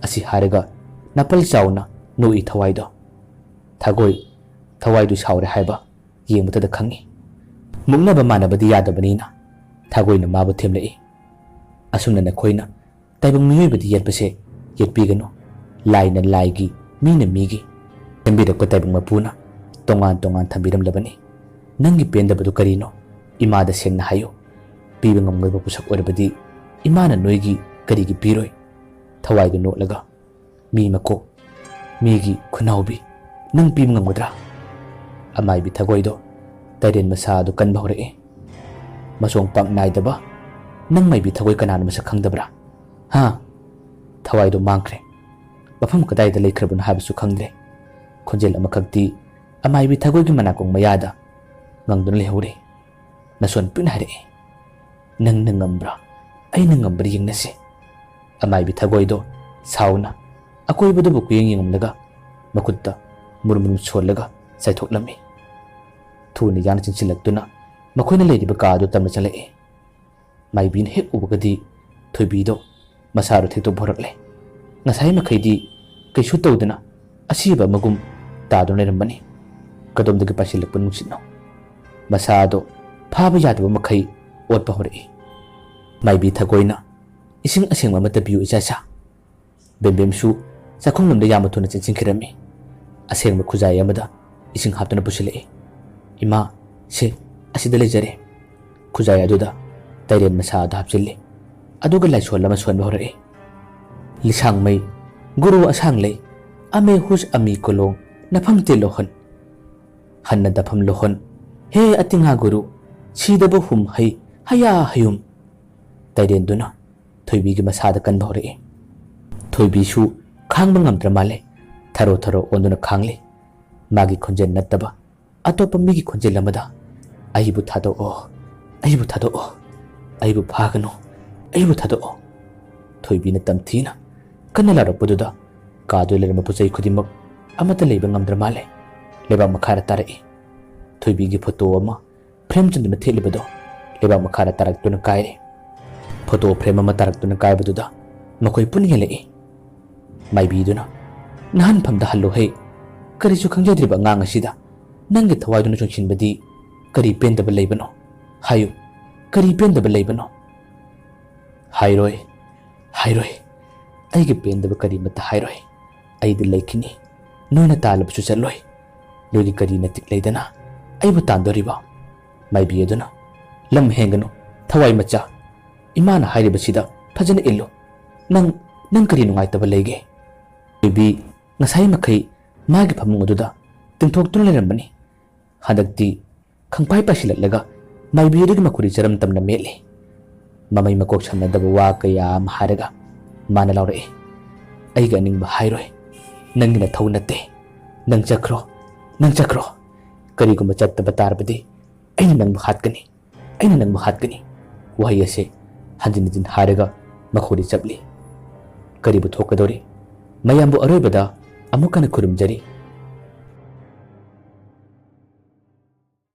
ꯑꯁꯤ ꯍꯥꯏꯔꯒ ꯅꯥꯄꯜ ꯆꯥꯎꯅ ꯅꯣꯛꯏ ꯊꯋꯥꯏꯗꯣ꯫ ꯊꯥꯒꯣꯏ, ꯊꯋꯥꯏꯗꯨ ꯁꯥꯎꯔꯦ ꯍꯥꯏꯕ ꯌꯦꯡꯕꯗꯗ ꯈꯪꯉꯤ꯫ ꯃꯨꯛꯅꯕ ꯃꯥꯟꯅꯕꯗꯤ ꯌꯥꯗꯕꯅꯤꯅ ꯊꯥꯒꯣꯏꯅ ꯃꯥꯕꯨ ꯊꯦꯝꯂꯛꯏ꯫ "ꯑꯁꯨꯝꯅ ꯅꯈꯣꯏꯅ ꯇꯥꯏꯕꯪ ꯃꯤꯑꯣꯏꯕꯗꯤ ꯌꯦꯠꯄꯁꯦ ꯌꯦꯠꯄꯤꯒꯅꯨ꯫ ꯂꯥꯏꯅ ꯂꯥꯏꯒꯤ, ꯃꯤꯅ ꯃꯤꯒꯤ꯫ ꯁꯦꯝꯕꯤꯔꯛꯄ ꯇꯥꯏꯕꯪ ꯃꯄꯨꯅ ꯇꯣꯉꯥꯟ ꯇꯣꯉꯥꯟ ꯊꯝꯕꯤꯔꯝꯂꯕꯅꯤ꯫ ꯅꯪꯒꯤ ꯄꯦꯟꯗꯕꯗꯨ ꯀꯔꯤꯅꯣ? ꯏꯃꯥꯗ ꯁꯦꯡꯅ ꯍꯥꯏꯌꯨ꯫ ꯄꯤꯕ ꯉꯝꯒꯗꯕ ꯄꯣꯠꯁꯛ ꯑꯣꯏꯔꯕꯗꯤ ꯏꯃꯥꯅ ꯅꯣꯏꯒꯤ ꯀꯔꯤꯒꯤ ꯄꯤꯔꯣꯏ?" ꯊꯋꯥꯏꯗꯨ ꯅꯣꯛꯂꯒ, "ꯃꯤ ꯃꯀꯣꯛ, ꯃꯤꯒꯤ ꯈꯨꯅꯥꯎꯕꯤ, ꯅꯪ ꯄꯤꯕ ꯉꯝꯒꯗ꯭ꯔꯥ?" ꯑꯃꯥꯏꯕꯤ ꯊꯥꯒꯣꯏꯗꯣ ꯇꯥꯏꯔꯦꯟ ꯃꯁꯥ ꯑꯗꯨ ꯀꯟꯕ ꯍꯧꯔꯛꯑꯦ꯫ "ꯃꯁꯣꯡ ꯄꯥꯛ ꯅꯥꯏꯗꯕ ꯅꯪ ꯃꯥꯏꯕꯤ ꯊꯥꯒꯣꯏ ꯀꯅꯥꯅ ꯃꯁꯛ ꯈꯪꯗꯕ꯭ꯔꯥ? ꯍꯥ?" ꯊꯋꯥꯏꯗꯣ ꯃꯥꯡꯈ꯭ꯔꯦ꯫ ꯃꯐꯝ ꯀꯗꯥꯏꯗ ꯂꯩꯈ꯭ꯔꯕꯅꯣ ꯍꯥꯏꯕꯁꯨ ꯈꯪꯗ꯭ꯔꯦ꯫ ꯈꯣꯟꯖꯦꯜ ꯑꯃꯈꯛꯇꯤ ꯑꯃꯥꯏꯕꯤ ꯊꯥꯒꯣꯏꯒꯤ ꯃꯅꯥꯀꯣꯡ ꯃꯌꯥꯗ ꯉꯪꯗꯨꯅ ꯂꯩꯍꯧꯔꯦ꯫ ꯅꯁꯣꯟ ꯄꯤꯛꯅ ꯍꯥꯏꯔꯛꯑꯦ, "ꯅꯪꯅ ꯉꯝꯕ꯭ꯔꯥ, ꯑꯩꯅ ꯉꯝꯕ꯭ꯔꯥ ꯌꯦꯡꯅꯁꯦ"꯫ ꯑꯃꯥꯏꯕꯤ ꯊꯥꯒꯣꯏꯗꯣ ꯁꯥꯎꯅ ꯑꯀꯣꯏꯕꯗꯨꯕꯨ ꯀꯨꯌꯦꯡ ꯌꯦꯡꯂꯝꯂꯒ ꯃꯈꯨꯠꯇ ꯃꯨꯔꯨꯝ ꯃꯨꯔꯨꯝ ꯁꯣꯜꯂꯒ ꯆꯥꯏꯊꯣꯛꯂꯝꯃꯤ꯫ ꯊꯨꯅ ꯌꯥꯡꯅ ꯆꯪꯁꯤꯜꯂꯛꯇꯨꯅ ꯃꯈꯣꯏꯅ ꯂꯩꯔꯤꯕ ꯀꯥ ꯑꯗꯨ ꯇꯝꯅ ꯆꯪꯂꯛꯏ꯫ ꯃꯥꯏꯕꯤꯅ ꯍꯦꯛ ꯎꯕꯒꯗꯤ ꯊꯣꯏꯕꯤꯗꯣ ꯃꯁꯥꯗꯣ ꯊꯦꯛꯇꯣꯛꯄ ꯍꯧꯔꯛꯂꯦ꯫ ꯉꯁꯥꯏ ꯃꯈꯩꯗꯤ ꯀꯩꯁꯨ ꯇꯧꯗꯅ ꯑꯁꯤꯕ ꯑꯃꯒꯨꯝ ꯇꯥꯗꯨꯅ ꯂꯩꯔꯝꯕꯅꯤ꯫ ꯀꯗꯣꯝꯗꯒꯤ ꯄꯥꯏꯁꯤꯜꯂꯛꯄ ꯅꯨꯡꯁꯤꯠꯅꯣ? ꯃꯁꯥꯗꯣ ꯐꯥꯕ ꯌꯥꯗꯕ ꯃꯈꯩ ꯑꯣꯠꯄ ꯍꯧꯔꯛꯏ꯫ ꯃꯥꯏꯕꯤ ꯊꯒꯣꯏꯅ, "ꯏꯁꯤꯡ ꯑꯁꯦꯡꯕ ꯑꯃꯠꯇ ꯄꯤꯌꯨ, ꯏꯆꯥ ꯏꯆꯥ꯫" ꯕꯦꯝꯕꯦꯝꯁꯨ ꯆꯥꯛꯈꯨꯝꯂꯣꯝꯗ ꯌꯥꯝꯅ ꯊꯨꯅ ꯆꯦꯟꯁꯤꯟꯈꯤꯔꯝꯃꯤ꯫ ꯑꯁꯦꯡꯕ ꯈꯨꯖꯥꯏ ꯑꯃꯗ ꯏꯁꯤꯡ ꯍꯥꯞꯇꯨꯅ ꯄꯨꯁꯤꯜꯂꯛꯏ꯫ "ꯏꯃꯥ, ꯁꯦ, ꯑꯁꯤꯗ ꯂꯩꯖꯔꯦ꯫" ꯈꯨꯖꯥꯏ ꯑꯗꯨꯗ ꯇꯥꯏꯔꯦꯟ ꯃꯁꯥ ꯑꯗꯨ ꯍꯥꯞꯆꯤꯜꯂꯤ꯫ ꯑꯗꯨꯒ ꯂꯥꯏꯁꯣꯟ ꯑꯃ ꯁꯣꯟꯕ ꯍꯧꯔꯛꯏ꯫ "ꯂꯤꯁꯥꯡꯃꯩ, ꯒꯨꯔꯨ ꯑꯁꯥꯡꯂꯩ, ꯑꯃꯦ ꯍꯨꯁ ꯑꯃꯤ ꯀꯣꯂꯣꯡ, ꯅꯐꯝ ꯇꯦ ꯂꯣꯍꯟ, ꯍꯟꯅ ꯗꯐꯝ ꯂꯣꯍꯟ, ꯍꯦ ꯑꯇꯤꯉꯥ ꯒꯨꯔꯨ, ꯁꯤꯗꯕ ꯍꯨꯝ ꯍꯩ, ꯍꯌꯥ ꯍꯌꯨꯝ꯫" ꯇꯥꯏꯔꯦꯟꯗꯨꯅ ꯊꯣꯏꯕꯤꯒꯤ ꯃꯁꯥꯗ ꯀꯟꯕ ꯍꯧꯔꯛꯏ꯫ ꯊꯣꯏꯕꯤꯁꯨ ꯈꯥꯡꯕ ꯉꯝꯗ꯭ꯔ ꯃꯥꯜꯂꯦ꯫ ꯊꯔꯣ ꯊꯔꯣ ꯑꯣꯟꯗꯨꯅ ꯈꯥꯡꯂꯤ꯫ ꯃꯥꯒꯤ ꯈꯣꯟꯖꯦꯜ ꯅꯠꯇꯕ ꯑꯇꯣꯞꯄ ꯃꯤꯒꯤ ꯈꯣꯟꯖꯦꯜ ꯑꯃꯗ, "ꯑꯩꯕꯨ ꯊꯥꯗꯣꯛꯑꯣ, ꯑꯩꯕꯨ ꯊꯥꯗꯣꯛꯑꯣ, ꯑꯩꯕꯨ ꯐꯥꯒꯅꯨ, ꯑꯩꯕꯨ ꯊꯥꯗꯣꯛꯑꯣ꯫" ꯊꯣꯏꯕꯤꯅ ꯇꯝꯊꯤꯅ ꯀꯟꯅ ꯂꯥꯎꯔꯛꯄꯗꯨꯗ ꯀꯥꯗꯨ ꯂꯩꯔꯝꯕ ꯄꯣꯠ ꯆꯩ ꯈꯨꯗꯤꯡꯃꯛ ꯑꯃꯠꯇ ꯂꯩꯕ ꯉꯝꯗ꯭ꯔ ꯃꯥꯜꯂꯦ꯫ ꯂꯩꯕꯥꯛ ꯃꯈꯥꯗ ꯇꯥꯔꯛꯏ꯫ ꯊꯣꯏꯕꯤꯒꯤ ꯐꯣꯇꯣ ꯑꯃ ꯐ꯭ꯔꯦꯝ ꯆꯟꯗꯨꯅ ꯊꯦꯠꯂꯤꯕꯗꯣ ꯂꯩꯕꯥꯛ ꯃꯈꯥꯗ ꯇꯥꯔꯛꯇꯨꯅ ꯀꯥꯏꯔꯦ꯫ ꯐꯣꯇꯣ ꯐ꯭ꯔꯦꯝ ꯑꯃ ꯇꯥꯔꯛꯇꯨꯅ ꯀꯥꯏꯕꯗꯨꯗ ꯃꯈꯣꯏ ꯄꯨꯟꯅ ꯌꯦꯡꯂꯛꯏ꯫ ꯃꯥꯏꯕꯤꯗꯨꯅ, "ꯅꯍꯥꯟꯐꯝꯗ ꯍꯜꯂꯨ ꯍꯩ, ꯀꯔꯤꯁꯨ ꯈꯪꯖꯗ꯭ꯔꯤꯕ ꯑꯉꯥꯡ ꯑꯁꯤꯗ ꯅꯪꯒꯤ ꯊꯋꯥꯏꯗꯨꯅ ꯆꯣꯡꯁꯤꯟꯕꯗꯤ ꯀꯔꯤ ꯄꯦꯟꯗꯕ ꯂꯩꯕꯅꯣ? ꯍꯥꯏꯌꯨ, ꯀꯔꯤ ꯄꯦꯟꯗꯕ ꯂꯩꯕꯅꯣ?" "ꯍꯥꯏꯔꯣꯏ, ꯍꯥꯏꯔꯣꯏ, ꯑꯩꯒꯤ ꯄꯦꯟꯗꯕ ꯀꯔꯤꯃꯠꯇ ꯍꯥꯏꯔꯣꯏ꯫ ꯑꯩꯗꯤ ꯂꯩꯈꯤꯅꯤ, ꯅꯣꯏꯅ ꯇꯥꯜꯂꯕꯁꯨ ꯆꯠꯂꯣꯏ꯫ ꯅꯣꯏꯒꯤ ꯀꯔꯤ ꯅꯇꯤꯛ ꯂꯩꯗꯅ ꯑꯩꯕꯨ ꯇꯥꯟꯗꯣꯔꯤꯕ?" ꯃꯥꯏꯕꯤ ꯑꯗꯨꯅ, "ꯂꯝ ꯍꯦꯟꯒꯅꯨ, ꯊꯋꯥꯏ ꯃꯆꯥ꯫ ꯏꯃꯥꯅ ꯍꯥꯏꯔꯤꯕꯁꯤꯗ ꯐꯖꯅ ꯏꯜꯂꯨ꯫ ꯅꯪ, ꯅꯪ ꯀꯔꯤ ꯅꯨꯡꯉꯥꯏꯇꯕ ꯂꯩꯒꯦ?" ꯊꯣꯏꯕꯤ ꯉꯁꯥꯏ ꯃꯈꯩ ꯃꯥꯒꯤ ꯐꯃꯨꯡ ꯑꯗꯨꯗ ꯇꯤꯡꯊꯣꯛꯇꯨꯅ ꯂꯩꯔꯝꯕꯅꯤ꯫ ꯍꯟꯗꯛꯇꯤ ꯈꯪꯄꯥꯏ ꯄꯥꯏꯁꯤꯜꯂꯛꯂꯒ ꯃꯥꯏꯕꯤ ꯑꯗꯨꯒꯤ ꯃꯈꯨꯔꯤ ꯆꯔꯝ ꯇꯝꯅ ꯃꯦꯠꯂꯤ꯫ ꯃꯃꯩ ꯃꯀꯣꯛ ꯁꯝꯅꯗꯕ ꯋꯥ ꯀꯌꯥ ꯑꯃ ꯍꯥꯏꯔꯒ ꯃꯥꯅ ꯂꯥꯎꯔꯛꯏ, "ꯑꯩꯒꯤ ꯑꯅꯤꯡꯕ ꯍꯥꯏꯔꯣꯏ꯫ ꯅꯪꯒꯤ ꯅꯊꯧ ꯅꯠꯇꯦ꯫ ꯅꯪ ꯆꯠꯈ꯭ꯔꯣ, ꯅꯪ ꯆꯠꯈ꯭ꯔꯣ꯫ ꯀꯔꯤꯒꯨꯝꯕ ꯆꯠꯇꯕ ꯇꯥꯔꯕꯗꯤ ꯑꯩꯅ ꯅꯪꯕꯨ ꯍꯥꯠꯀꯅꯤ, ꯑꯩꯅ ꯅꯪꯕꯨ ꯍꯥꯠꯀꯅꯤ꯫" ꯋꯥꯍꯩ ꯑꯁꯦ ꯍꯟꯖꯤꯟ ꯍꯟꯖꯤꯟ ꯍꯥꯏꯔꯒ ꯃꯈꯨꯔꯤ ꯆꯞꯂꯤ꯫ ꯀꯔꯤꯕꯨ ꯊꯣꯛꯀꯗꯧꯔꯤ? ꯃꯌꯥꯝꯕꯨ ꯑꯔꯣꯏꯕꯗ ꯑꯃꯨꯛ ꯍꯟꯅ ꯈꯨꯔꯨꯝꯖꯔꯤ꯫